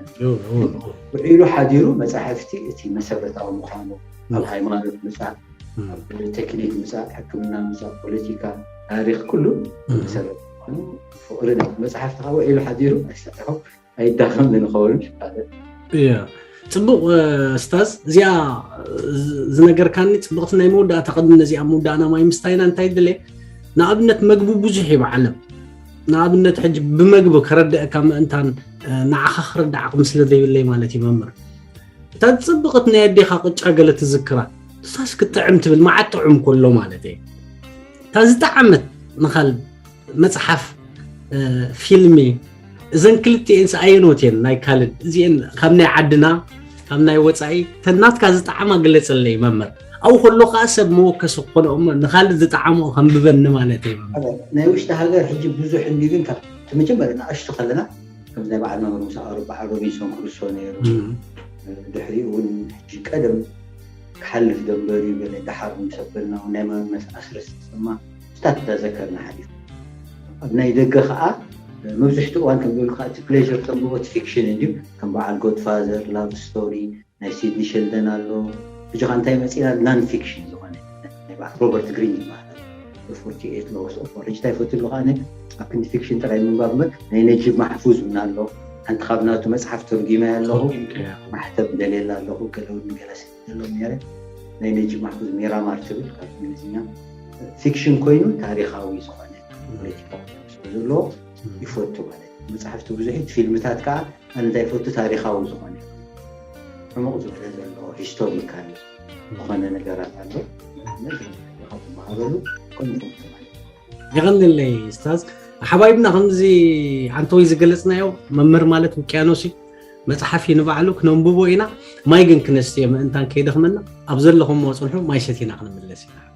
ውዒሉ ሓዲሩ መፅሓፍቲ እቲ መሰረታዊ ምዃኑ ኣብ ሃይማኖት ምፃእ ኣብ ቴክኒክ ምፃእ ሕክምና ምፃእ ፖለቲካ ታሪክ ኩሉ መሰረት ምዃኑ ፍቅሪ መፅሓፍቲ ከዓ ውዒሉ ሓዲሩ ኣይሰዕሖም ኣይዳኸም ንኸውን እያ ፅቡቅ ስታዝ እዚኣ ዝነገርካኒ ፅብቅቲ ናይ መወዳእታ ቅድሚ ነዚኣ ምውዳእና ማይ ምስታይና እንታይ ድለ ንኣብነት መግቢ ብዙሕ እዩ ብዓለም ንኣብነት ሕጂ ብመግቢ ከረድአካ ምእንታን ንዓኻ ክረዳዓቕ ስለ ዘይብለይ ማለት እዩ መምህር እታ ዝፅብቕት ናይ ኣዴኻ ቅጫ ገለ ትዝክራ እሳስ ክጥዕም ትብል መዓት ጥዑም ከሎ ማለት እዩ እታ ዝጠዓመት ንኻል መፅሓፍ ፊልሚ እዘን ክልቲኤንስ ኣየኖት እየን ናይ ካልድ እዚአን ካብ ናይ ዓድና ካብ ናይ ወፃኢ ተናትካ ዝጠዓማ ግለፀለይ መምህር ኣብኡ ከሎ ከዓ ሰብ መወከሲ ክኾኖ እሞ ንካልድ ዝጠዓምኦ ከንብበኒ ማለት እዩ ናይ ውሽጢ ሃገር ሕጂ ብዙሕ እንዲ ግን ካብ መጀመርያ ንኣሽቱ ከለና ከም ናይ በዓል መምህር ሙሳ ኣውሮፓ በዓል ሮቢንሶን ክሩሶ ነይሩ ድሕሪኡ እውን ሕጂ ቀደም ክሓልፍ ደንበርዩ ገለ ደሓር ምስ ኣበልና ናይ መመስ ኣስረስ ተሰማ ስታት እንዳዘከርና ሓሊፍ ኣብ ናይ ደገ ከዓ መብዝሕትኡ እዋን ከም ዝብልካ እቲ ፕሌር ተንብቦ እቲ ፊክሽን እንድዩ ከም በዓል ጎድፋዘር ላቭ ስቶሪ ናይ ሲድኒ ሸልደን ኣሎ ሕጂ ከዓ እንታይ መፂና ናን ፊክሽን ዝኾነ ናይ በዓል ሮበርት ግሪን ይበሃል ፎርቲ ኤት ሎስ ኦፍ ኦሬንጅ እንታይ ፈትሉ ከዓ ኣብ ክንዲ ፊክሽን ጥራይ ምንባብ እምበር ናይ ነጂብ ማሕፉዝ እውን ኣሎ ሓንቲ ካብ ናቱ መፅሓፍ ተርጊመ ኣለኹ። ተርጊምካያ። ማሕተም ደልየላ ኣለኹ። ገለ እውን ገለ ስእሊ ዘለዎም ነይረ። ናይ ነጂ ማሕፉዝ ሚራማር ትብል ካብ እንግሊዝኛ ፊክሽን ኮይኑ ታሪኻዊ ዝኾነ ፖለቲካዊ ትሕዝቶ ዘለዎ ይፈቱ ማለት እዩ። መፅሓፍቲ ብዙሕ ፊልምታት ከዓ ኣነ እንታይ ይፈቱ ታሪኻዊ ዝኾነ ዕሙቕ ዝበለ ዘለዎ ሂስቶሪካል ዝኾነ ነገራት ኣሎ። ንኣብነት ታሪኻዊ ማህበሩ ከምኡ ይፈቱ ማለት እዩ። የቐንለይ ስታዝ ሓባይብና ከምዚ ዓንተወይ ዝገለፅናዮ መምህር ማለት ውቅያኖስ እዩ። መፅሓፍ እዩ ንባዕሉ ክነንብቦ ኢና። ማይ ግን ክነስትዮ ምእንታን ከይደኽመና ኣብ ዘለኹምዎ ፅንሑ ማይ ሰቲና ክንምለስ ኢና።